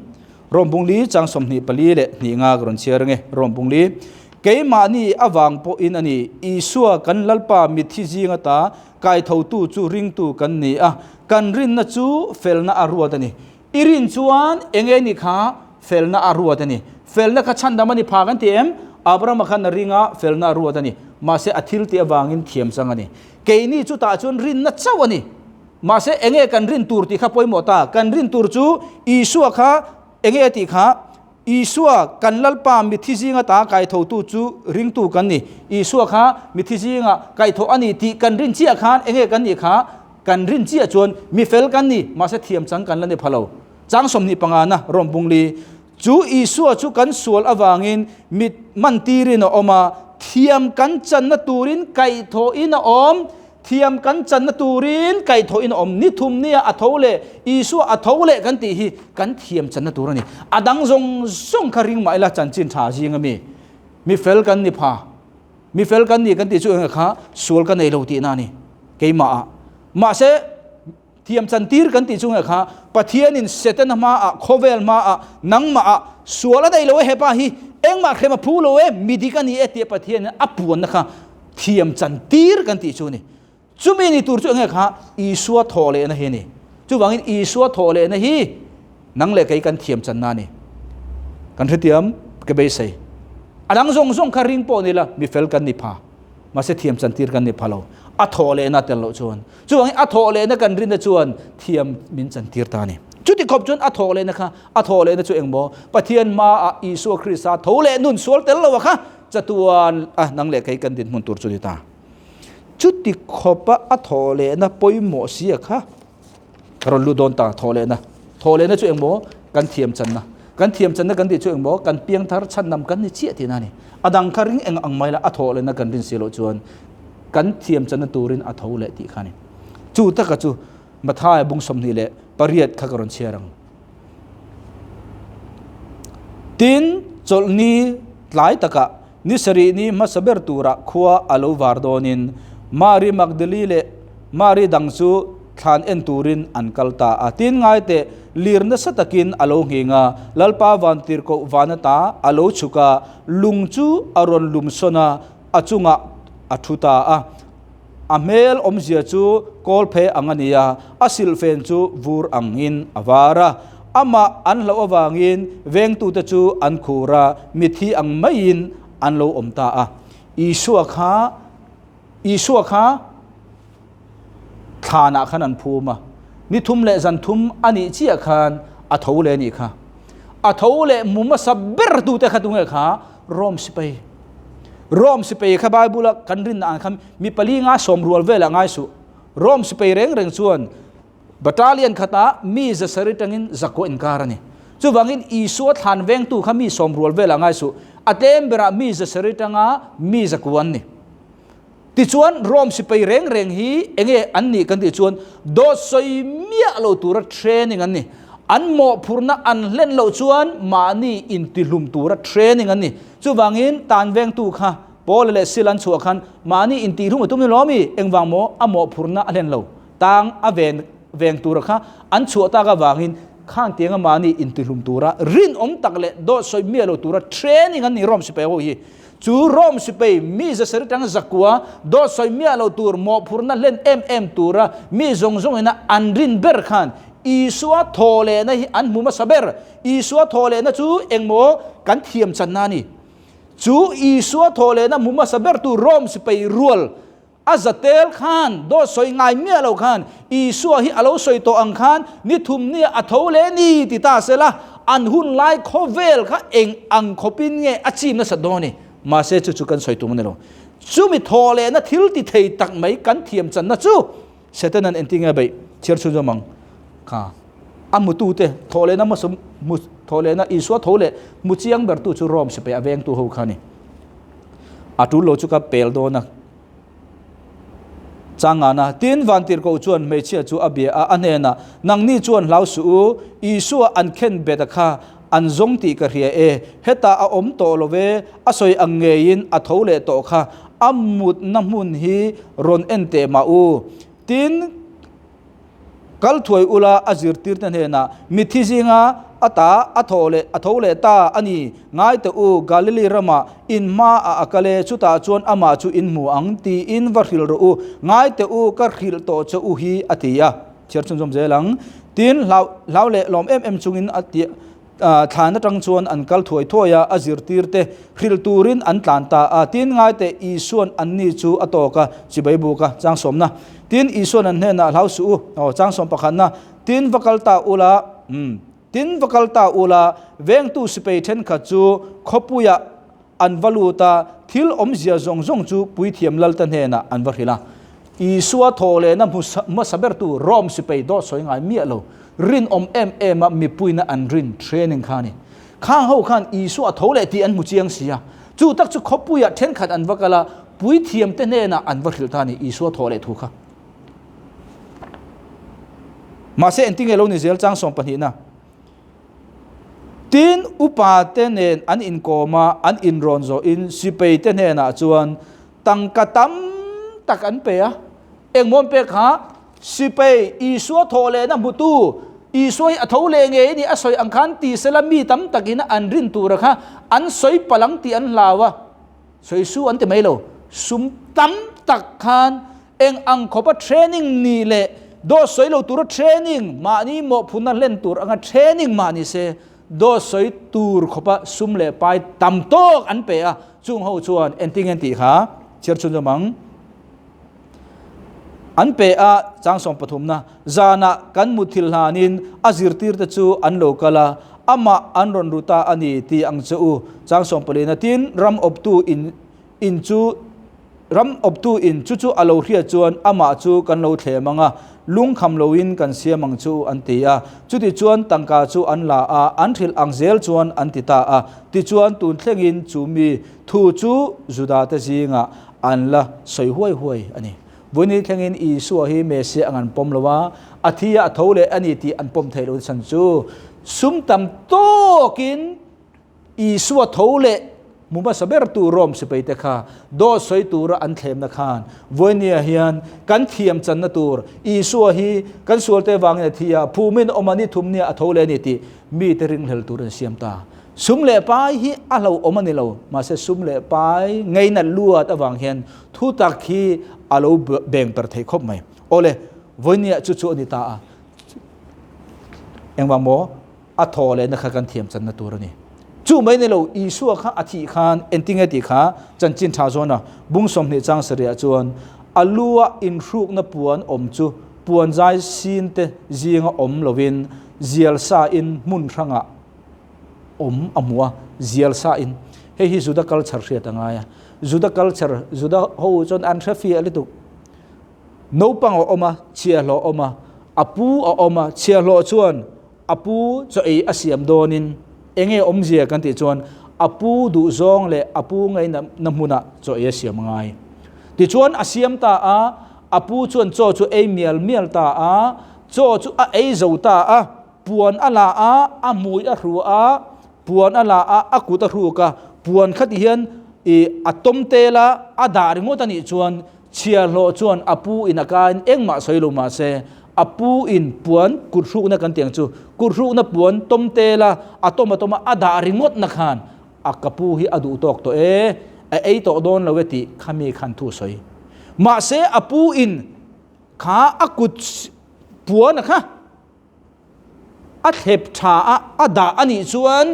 Rom bung li chang 24 leh hnih nga ka rawn chhiar ange. Rom bung li Keimahni avang pawhin a ni, Isua kan Lalpa mitthi zing ata kaithotu chu ringtu kan ni a, kan rinna chu felna a ruat a ni. I rin chuan enge ni kha felna a ruat a ni. Felna kha chhandam a ni pha kan ti em? Abrahama khan a ring a, felna a ruat a ni. Mahse a thil tih avangin thiam chang a ni. Keini chutah chuan rinna chauh a ni. Mahse enge kan rin tur tih kha pawimawh ta. Kan rin tur chu Isua kha enge tih kha Isua kan Lalpa mithi zinga ta kaithotu chu ringtu kan ni. Isua kha mithi zinga kaitho a ni tih kan rin chiah khan enge kan nih kha kan rin chiah chuan mi fel kan ni. Mahse thiam chang kan la ni pha lo. Chang 25 na Rom bung li chu Isua chu kan sual avangin mit man tirin a awm a, thiam kan channa turin kaihthawhin a awm. Thiam kan channa turin kaihthawhin a awm. Ni thum nia a tho leh Isua a tho leh kan tih hi kan thiam channa tur a ni. A dang zawng zawng kha ring mah ila chanchin tha zing a mi. Mi fel kan ni pha. Mi fel kan ni kan tih chu eng kha sual ka nei lo tihna a ni keimah ah. Mahse thiam chan tir kan tih chu nge kha Pathianin Setana hmaah khawvel hmaah nangmah ah sual a nei lo e hepa hi engmah hrem a phu lo e mi dik a ni e tia Pathianin a puanna kha thiam chan tir kan tih chu a ni. Chumi ni tur chu enge kha Isua thawh lehna hi a ni. Chuvangin Isua thawh lehna hi nang leh kei kan thiam channa a ni. Kan hrethiam ke beisei. A dang zawng zawng kha ring pawh ni la mi fel kan ni pha. Mahse thiam chan tir kan ni pha lo. A thawh lehna tel loh chuan. Chuvangin a thawh lehna kan rinna chuan thiam min chan tir ta a ni. Chuti khawp chuan a thawh lehna kha a thawh lehna chu engmaw Pathian hmaah Isua Krista tho leh nun sual tel lo a kha chatuan a nang leh kei kan dinhmun tur chu ni ta. Chuti khawpa a thawh lehna pawimawh si a kha ka rawn lut dawn ta thawh lehna. Thawh lehna chu engmaw kan thiam channa. Kan thiam channa kan tih chu engmaw kan piangthar chhan nam kan ni chiah tihna a ni. A dang kha ring eng ang mai la a thawh lehna kan rin si loh chuan kan thiam channa turin a tho leh tih kha a ni. Chu taka chu Matthai bung 28 kha ka rawn chhiar ang. Tin, chawlhni tlai takah ni sarih ni hmasa ber turah khua a lo var dawnin Mari Magdali leh Mari dang chu thlan en turin an kal ta a. Tin, ngaite lir nasa takin a lo nghing a, Lalpa vantirhkoh van ata a lo chhuk a, lung chu a rawn lum sawn a, a chungah a thu ta a. A hmel awmzia chu kawlphe ang a ni a, a silhfen chu vur angin a var a. Amah an hlauh avangin vengtute chu an khur a, mithi ang maiin an lo awm ta a. Isua kha Isua kha thlanah khan an phum a, ni thum leh zan thum a nih chiah khan a tho leh a nih kha. A tho leh mu hmasa bertute kha tunge kha? Rom sipai. Rom sipai kha Bible a kan rinna ang khan mi pali nga sawm rual velah ngai suh. Rom sipai reng reng chuan battalion khatah mi zasarih tangin zakua inkar a ni. Chuvangin Isua thlan vengtu kha mi sawm rual velah ngai suh. A tlem berah mi zasarih tanga mi zakua an ni. Tichuan Rom sipai reng reng hi enge an nih kan tih chuan dawt sawi miah lo tura training an ni. An mawhphurhna an hlen loh chuan mahni intihlum tura training an ni. Chuvangin tan vengtu kha Paula leh Sila an chhuah khan mahni intihlum a tum ni lo ami? Engvang maw a mawhphurhna a hlen lo? Tang a ven veng tura kha an chhuah tak avangin khang tianga mahni intihlum tura rinawm tak leh dawt sawi miah lo tura training an ni Rom sipai ho hi. Chu Rome sipai mi zasarih tang zakua dawt sawi miah lo tur mawhphurhna hlen em em tura mi zawng zawngina an rin ber khan Isua thaw lehna hi an hmu hmasa ber. Isua thaw lehna chu engmaw kan thiam channa a ni. Chu Isua thaw lehna hmu hmasa ber tu Rome sipai rual A zatel khan, dawt sawi ngai miah lo khan, Isua hi a lo sawi tawh ang khan ni thum nia a tho leh ni ti ta se la, an hun lai khawvel kha eng ang khawpin nge a chim nasat dawn a ni. Mahse chu chu kan sawi tum a ni lo. Chumi thaw lehna thil ti thei tak mai kan thiam channa chu Setanan engtin nge a beih chhiar chhun zawm ang kha? A mutute thaw lehna hmasa mu thaw lehna Isua tho leh mu chiang bertu chu Rome sipai a vengtu ho kha a ni. A tul lo chu ka pel dawn a. Changana, tin Vantirhkoh chuan hmeichhia chu a bia a, a hnenah, Nangni chuan hlau suh u, Isua an khen bet a kha, an zawng tih ka hria e, hetah a awm tawh lo ve, a sawi ang ngeiin a tho leh tawh kha, a mutna hmun hi rawn en teh mah u. Tin, Kal thuai ula a zirtirte hnenah, Mitthi zinga ata a thaw leh a tho leh ta a ni, ngai teh u, Galili ramah in hmaah a kal e, chutah chuan amah chu in hmu ang, tiin va hrilh rawh u, ngai teh u, ka hrilh tawh che u hi, a ti a. Chhiar chhunzawm zel ang. Tin, hlau hlau leh lawm em em chungin a ti thlan atang chuan an kal thuai thuai a, a zirtirte hrilh turin an tlan ta a. Tin, ngai teh, Isua'n anni chu a tawk a, chibai buk a, chang sawmna. Tin, Isua'n an hnenah, Hlau suh u, aw, chang sawm pakhatna. Tin, va kal ta ula, umm, tin, va kal ta ula, vengtu sipei thenkhat chu khawpuiah an va lut a, thil awmzia zawng zawng chu puithiam Lalta hnenah an va hrilh a. Isua thawhlehna hmasa bertu Rome sipei dawt sawi ngai miah lo, rinawm em em a mipuina an rin training kha a ni. Khang ho khan Isua a tho leh tih an hmu chiang si a, chu tak chu khawpuiah thenkhat an va kal a, puithiamte hnenah an va hrilh ta a ni Isua thawhleh thu kha. Mahse engtinge lo ni zel chang sawm pahnihna? Tin, upate nen an inkawm a, an inrawn zawhin sipeite hnenah chuan tangka tam tak an pe a. Engmaw an pek kha? Sipei, Isua thawh lehna hmutu, Isua hi a tho leh ngei a ni, a sawi ang khan ti sela mi tam takin an rin tura kha an sawi palh ang tih an hlau a. Sawi su an ti mai lo. Sum tam tak khan eng ang khawpa training ni leh dawt sawi lo tura training, mahni mawhphurhna hlen tur anga training mah ni se, dawt sawi tur khawpa sum leh pai tam tawk an pe a, chung ho chuan enting en tih kha chhiar chhunzawm ang. An pe a, chang sawm pathumna, zanah kan mutthilh hlanin a zirtirte chu an lo kal a, amah an rawn ru ta a ni tih ang che u. Chang sawm palina, tin, ram awptu in in chu ram awptu in chu chu a lo hriat chuan amah chu kan lo thlem ang a, lungkham loin kan siam ang chu an ti a. Chutichuan tangka chu an la a, an hrilh ang zel chuan an ti ta a. Tichuan tun thlengin chu mi thu chu Judate zingah an la sawi huai huai a ni. Vawiin thlengin Isua hi Messiah ang an pawm lo a, a thi a, a tho leh a ni tih an pawm theih loh chhan chu sum tam tawkin Isua tho leh hmu hmasa bertu Rome sipaite kha dawt sawi tura an thlemna khan vawinia hian kan thiam channa tur Isua hi kan sualte vangin a thi a, phumin awm a ni thum nia a tho leh a ni tih mite ringhlel tur an siam ta. Sum leh pai hi a hlauhawm a ni lo, mahse sum leh pai ngainat luat avang hian thu tak hi a lo beng per thei khawp mai. Awle, vawinia chu chu a ni ta a, engvang maw a thaw lehna kha kan thiam channa tur a ni. Chu mai ni lo, Isua kha a thih khan entinge tih kha chanchin tha zawn a, bung 20 chang sarih ah chuan a lu a inhrukna puan awm chu puan zai sin te zinga awm lovin zial sa in hmun hrangah awm a hmu a, zial sa in. Hei hi Juda culture hriat a ngai a. Juda culture, Juda ho chuan an hre fiah lutuk. Naupang a awm a, chhiahhlawh a awm a, a pu a awm a, chhiahhlawh chuan a pu chaw ei a siam dawnin enge awmzia kan tih chuan a pu duhzawng leh a pu ngaihna hmunah chaw ei a siam a ngai. Tichuan a siam ta a, a pu chuan chaw chu ei mial mial ta a, chaw chu a ei zo ta a, Puan a la a, a hmui a hru a, puan a la a, a kut a hruk a, puan kha ti hian i a tawm tel a, a dah ringawt a nih chuan chhiarhlawh chuan a pu in a kain engmah sawi lo mah se, a pu in puan kut hrukna kan tih ang chu, kut hrukna puan tawm tel a, a tawm a tawm a, a dah ringawtna khan a ka pu hi a duh tawk tawh e, a ei tawh dawn lo e tih khami khan thu sawi. Mahse a pu in kha a kut puan a kha. A thlep tha a, a dah a nih chuan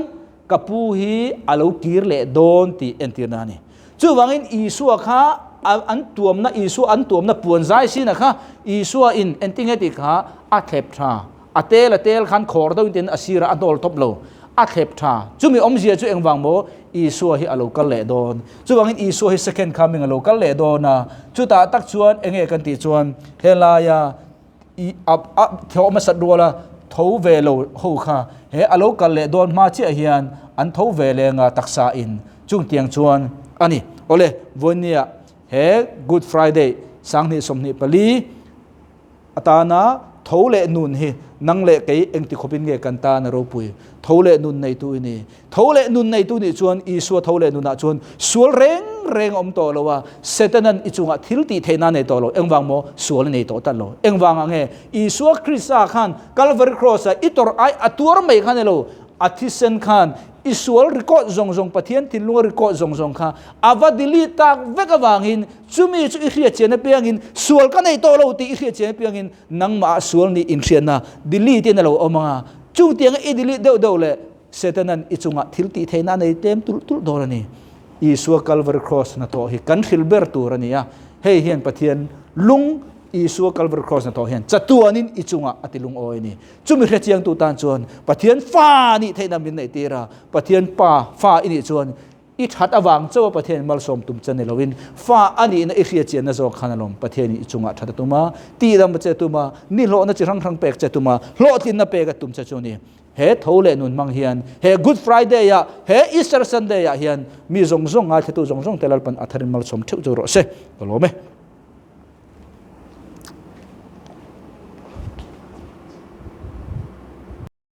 ka pu hi a lo kir leh dawn tih entirna a ni. Chuvangin Isua kha an tuamna, Isua an tuamna puan zai sina kha Isua in entinge tih kha a thlep tha. A tel a tel khan khawr deuhin tin a sirah a hnawl tawp lo. A thlep tha. Chumi awmzia chu engvang maw? Isua hi a lo kal leh dawn. Chuvangin Isua hi second coming a lo kal leh dawn a. Chutah tak chuan enge kan tih chuan helaia I a a thawh hmasat rual a, tho ve lo ho kha he a lo kal leh dawn hma chiah hian an tho ve leng a taksa in chung tiang chuan a ni. Awle, vawinia he Good Friday 2024 atana Tho leh nun hi nang leh kei engti khawpin nge kan tan a ropui? Tho leh nun neitu i ni. Tho leh nun neitu nih chuan Isua tho leh nunah chuan sual reng reng a awm tawh lo a, Setanan i chungah thil tih theihna a nei tawh lo. Engvang maw? Sual a nei tawh tlat lo. Engvangah nge? Isua Krista khan Kalvari Cross-a i tawrh ai a tuar mai kha ni lo, a thisen khan i sual record zawng zawng, Pathian thinlunga record zawng zawng kha a va delete tak vek avangin chumi chu i hriatchian apiangin sual ka nei tawh lo tih i hriatchian apiangin nangmah sual nih inhriatna delete in a lo awm ang a. Chungtianga i delete deuh deuh leh Setanan i chungah thil tih theihna a nei tlem tulh tulh dawn a ni. Isua Kalvari Cross hnathawh hi kan hril ber tur a ni a, hei hian Pathian lung Isua Kalvari Cross hnathawh hian chatuanin i chungah a ti lungawi a ni. Chumi hrechiangtu tan chuan Pathian fa nih theihna min neih tir a, Pathian Pa fa i nih chuan I that avang chauh a Pathianin malsawm tum che ni loin fa a nihna i hriatchianna zawk khan alawm Pathianin i chungah that a tum a, tihdam che tum a, nihlawhna chi hrang hrang pek che tum a, hlawhtlinna pek a tum che chu a ni. He tho leh nun hmang hian he Good Friday ah, he Easter Sunday ah hian mi zawng zawng ngaithlatu zawng zawng te Lalpan a tharin malsawm theuh chu rawh se. Ka lawm e.